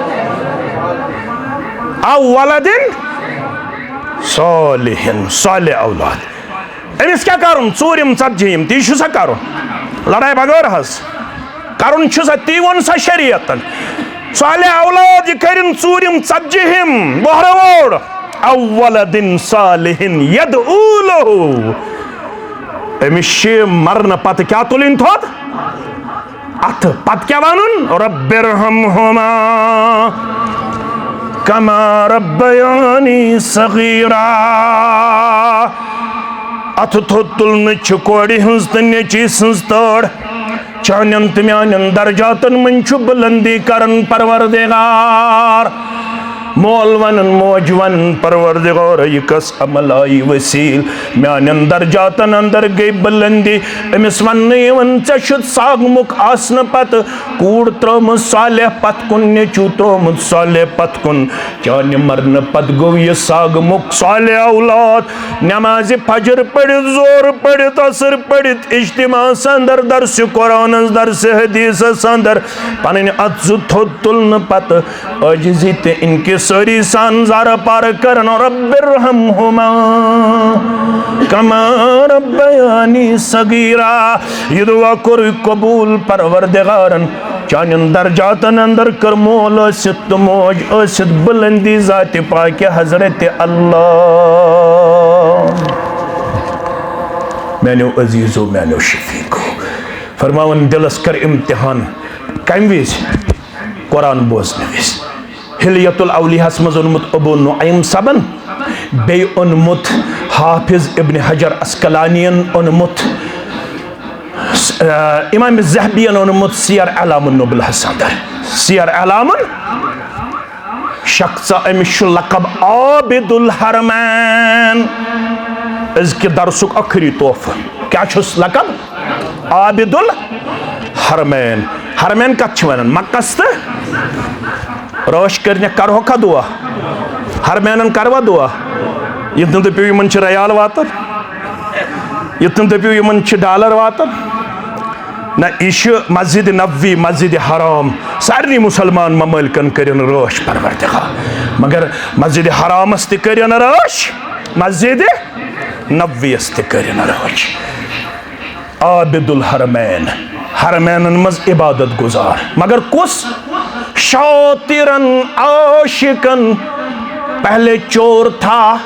او ولدن صالحن، صالح اولاد۔ أمِس کیٛاہ کرُن؟ ژوٗرِم ژتجیٖہِم، تی چھُ سا کرُن؟ لڑایہِ بغٲر حظ کرُن چھُ سا، تی ووٚن سا شریعتن۔ صالح اولاد یہِ کٔرِن ژوٗرِم ژتجیٖہِم، بۄہرٕ ووڑ۔ او ولدن صالحن یدعو لہ۔ أمِس چھِ مرنہٕ پتہٕ کیٛاہ تُلٕنۍ تھوٚد؟ اَتھٕ۔ پتہٕ کیٛاہ وَنُن؟ رب ارحمہما کما ربیانی صغیرا۔ اَتھٕ تھوٚد تُلنٕچ چھِ کورِ ہٕنٛز تہٕ نیٚچی سٕنٛز تٲڑ۔ چانٮ۪ن تہٕ میانٮ۪ن درجاتن منٛز چھُ بلندی کران پروردگار۔ مول ونان، موج ونان، پروردگار، یہِ کس عمل آیہِ وسیل؟ میانٮ۪ن درجاتن اندر گٔے بلندی۔ أمِس وننہٕ یِوان، ژےٚ چھُتھ ساگمُک آسنہٕ پتہٕ کوٗر ترٲومٕژ صالح پتھ کُن، نیٚچوٗ ترٲومُت صالح پتھ کُن۔ چانہِ مرنہٕ پتہٕ گوٚو یہِ ساگمُک صالح اولاد۔ نمازِ فجر پٔرِتھ، ظہر پٔرِتھ، عصر پٔرِتھ، اجتماعس اندر، درسِ قرآنس، درسِ حدیثس اندر پنٕنۍ اتھ زٕ تھوٚد تُلنہٕ پتہٕ عاجزی تہٕ انکسٲری سان زارٕ پارٕ کرن، رب ارحمہما کما ربیانی صغیرا۔ یہِ دعا کوٚر قبول پروردگارن۔ چانٮ۪ن درجاتن اندر کٔر مول ٲسِتھ تہٕ موج ٲسِتھ بلندی ذاتِ پاکہِ حضرت اللہ۔ میانیو عزیزو، میانیو شفیقو، فرماوان دلس کر امتحان۔ کمہِ وِزِ؟ قرآن بوزنہٕ وِزِ۔ حلیت الاولیاہس منٛز اوٚنمُت ابو نعیم صٲبن، بیٚیہِ اوٚنمُت حافظ ابن حجر عسقلانین اوٚنمُت، آ، امام ذہبین اوٚنمُت سیر اعلام النبلہس اندر۔ سیر اعلام، شخص أمِس چھُ لقب عابد الحرمین۔ أزکہِ درسُک ٲخری تحفہٕ۔ کیٛاہ چھُس لقب؟ عابد الحرمین۔ حرمین کتھ چھِ ونان؟ مکس تہٕ رٲچھ کٔرنہِ کرہوکھا دعا؟ حرمینن کروا دعا؟ یِتھ نہٕ دٔپِو یِمن چھِ ریال واتان، یِتھ نہٕ دٔپِو یِمن چھِ ڈالر واتان۔ نہ، یہِ چھُ مسجد نبوی، مسجد حرام۔ سارنٕے مسلمان ممٲلکن کٔرِن رٲچھ پروردگار، مگر مسجد حرامس تہِ کٔرِن رٲچھ، مسجد نبویس تہِ کٔرِن رٲچھ۔ عابد الحرمین، حرمینن منٛز عبادت گزار۔ مگر کُس؟ شاطرن عاشقن، پہلے چور تھا،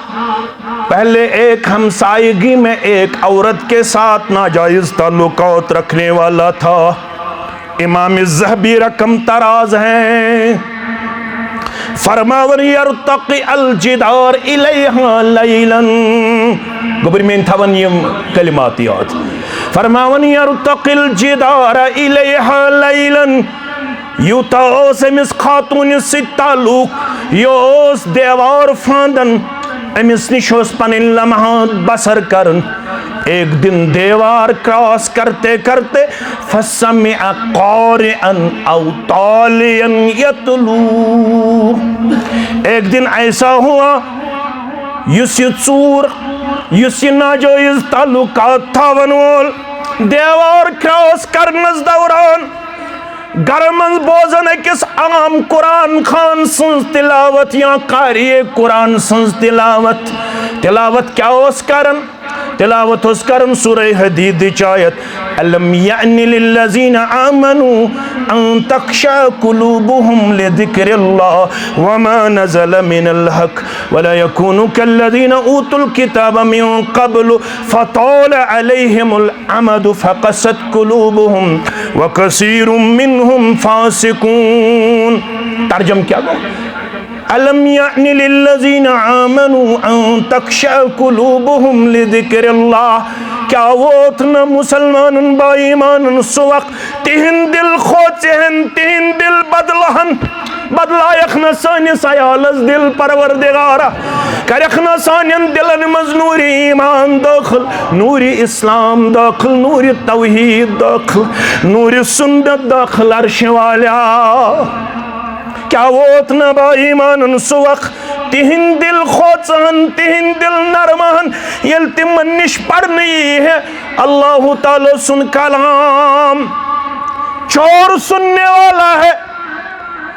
پہلے ایک ہمسائیگی میں ایک عورت کے ساتھ ناجائز تعلقات رکھنے والا تھا۔ امام ذہبی رقم تراز ہیں۔ فرماون یرتقی الجدار الیہا لیلا۔ گوٚبرۍ میٲنۍ تھاون یِم کلمات یاد۔ فرماون یرتقی الجدار الیہا لیلا۔ یوٗتاہ اوس أمِس خاتوٗنہِ سۭتۍ تعلق، یہِ اوس دیوار پھاندان، أمِس نِش اوس پنٕنۍ لمحات بسر کران۔ ایک دن دیوار کراس کرتے کرتے فسمع قارئا او تالیا یتلو۔ ایک دن ایسا ہوا، یُس یہِ ژوٗر، یُس یہِ ناجٲیز تعلقات تھاون وول دیوار کراس کرنس دوران گرٕ منٛز بوزان أکِس عام قرآن خوان سٕنٛز تلاوت یا قاری قرآن سٕنٛز تلاوت۔ تلاوت کیٛاہ اوس کران؟ تلاوت اوس کران سورہ حدیدٕچ آیت، الم یعن للذین آمنوا ان تخشع قلوبہم لذکر اللہ وما نزل من الحق ولا یکونوا کالذین اوتوا الکتاب من قبل فطال علیہم الامد فقست قلوبہم وکثیر منہم فاسقون۔ ترجمہ کیا گوٚو؟ الم یعن للذین آمنوا ان تخشع قلوبہم لذکر اللہ۔ کیا ووت نہ مسلمانن با ایمانن سُہ وقت تہند دل کھوژہن، تہند دل بدلہن؟ بدلایکھ نہ سٲنِس عیالس دل پروردگارا؟ کرکھ نہ سانٮ۪ن دلن منٛز نوٗرِ ایمان دٲخل، نوٗرِ اسلام دٲخل، نوٗرِ توحید دٲخل، نوٗرِ سنت دٲخل، عرشہِ والیا؟ کیا ووت نہ با ایمانن سُہ وقت تہند دل کھوژہن، تہند دل نرمہن، ییٚلہِ تِمن نِش پرنہٕ یی ہے اللہ تعالیٰ سُنٛد کلام؟ چور سننے والا ہے،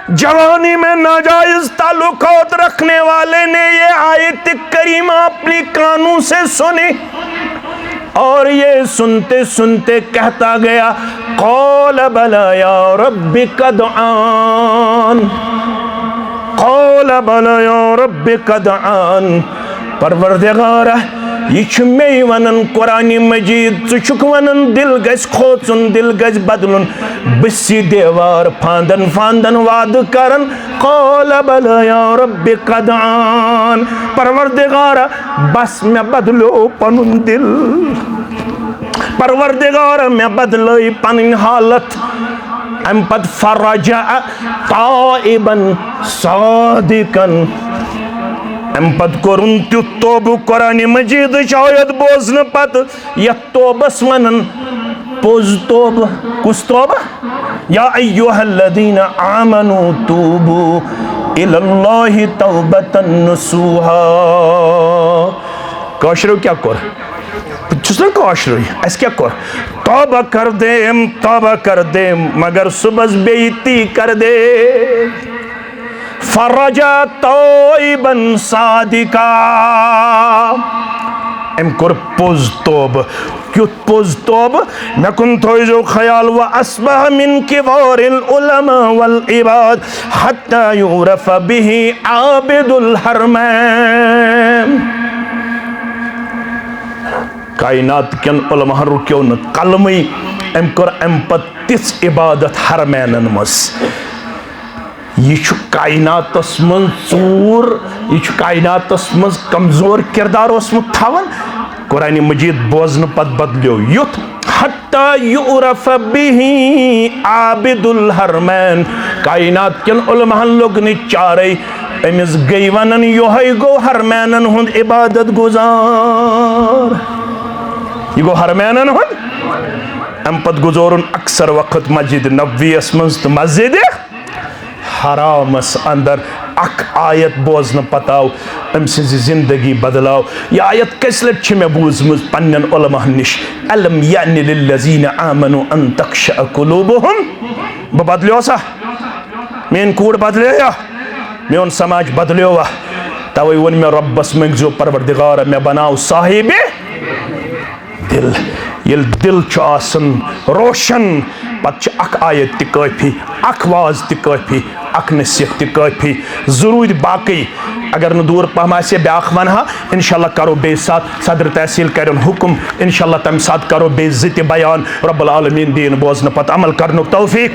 جوانی میں ناجائز تعلقات رکھنے والے نے یہ آیت کریمہ اپنی کانوں سے سنی اور یہ سنتے سنتے کہتا گیا، قال بلی یا رب قد آن، قال بلی یا رب قد آن۔ پروردگارا، یہِ چھُ مے ونان قرآن مجید، ژٕ چھُکھ ونان دل گژھِ کھوژُن، دل گژھِ بدلُن۔ بہٕ چھُس یہِ دیوار فاندن فاندن وعدٕ کران، قال بلی یا رب قد آن۔ پروردگارا، بس مےٚ بدلیو پنُن دل۔ پروردگارا، مےٚ بدلٲے پنٕنۍ حالت۔ امہِ پتہٕ فرجع تائبا صادقا۔ امہِ پتہٕ کوٚرُن تیُتھ توبہٕ، قرآن مجیدٕچ آیت بوزنہٕ پتہٕ یتھ توبس ونان پوٚز توبہٕ۔ کُس توبہٕ؟ یا ایھا الذین آمنوا توبوا الی اللہ توبۃ نصوحا۔ کٲشریو کیٛاہ کوٚر؟ بہٕ چھُس نا کٲشرُے، اَسہِ کیٛاہ کوٚر؟ توبہ کر دیم، توبہ کر دیم، مگر صبحس بیٚیہِ تی کر دے۔ فرجع تائبا صادقا۔ أمۍ کوٚر پوٚز توبہٕ۔ کیُتھ پوٚز توبہٕ؟ مےٚ کُن تھٲیزیو خیال، وَأَصْبَحَ مِنْ كِبَارِ الْعُلَمَاءِ وَالْعِبَادِ حَتَّى يُعْرَفَ بِهِ عَابِدُ الْحَرَمَيْنِ۔ کائنات کٮ۪ن علماہن رُکیو نہٕ قلمٕے، أمۍ کٔر اَمہِ پتہٕ تِژھ عبادت حرمینن منٛز۔ یہِ چھُ کائناتس منٛز ژوٗر، یہِ چھُ کائناتس منٛز کمزور کردار اوسمُت تھاوان۔ قرآن مجید بوزنہٕ پتہٕ بدلیو یُتھ، حتیٰ یعرف بہ عابد الحرمین۔ کائنات کٮ۪ن علماہن لوٚگ نہٕ چارے، أمِس گٔے ونان یۄہے گوٚو حرمینن ہُنٛد عبادت گزار۔ یہِ گوٚو حرمینن ہُنٛد۔ امہِ پتہٕ گُزورُن اکثر وقت مسجد نبویس منٛز تہٕ مسجد حرامس اندر۔ اکھ آیت بوزنہٕ پتہٕ آو أمۍ سٕنٛز زندگی بدلاو۔ یہِ آیت کٔژِ لٹہِ چھِ مےٚ بوٗزمٕژ پننٮ۪ن علماہن نِش، الم یعنی للذین آمنوا ان تخشع قلوبہم۔ بہٕ بدلیوسا؟ میٲنۍ کوٗر بدلییا؟ میون سماج بدلیوا؟ توے ووٚن مےٚ رۄبس، مٔنگزیو پروردگار مےٚ بناو صاحب دل۔ ییٚلہِ دل چھُ آسان روشن، پتہٕ چھِ اکھ آیت تہِ کٲفی، اکھ واز تہِ کٲفی، اکھ نصیحت تہِ کٲفی۔ ضروٗری باقٕے اگر نہٕ دوٗر پہم آسہِ، بیٛاکھ ونہٕ ہا، انشاءاللہ کرو بیٚیہِ ساتہٕ۔ صدر تحصیل کرن حکم، انشاءاللہ تمہِ ساتہٕ کرو بیٚیہِ زٕ تہِ بیان۔ رب العالمین دِیِن بوزنہٕ پتہٕ عمل کرنُک توفیق۔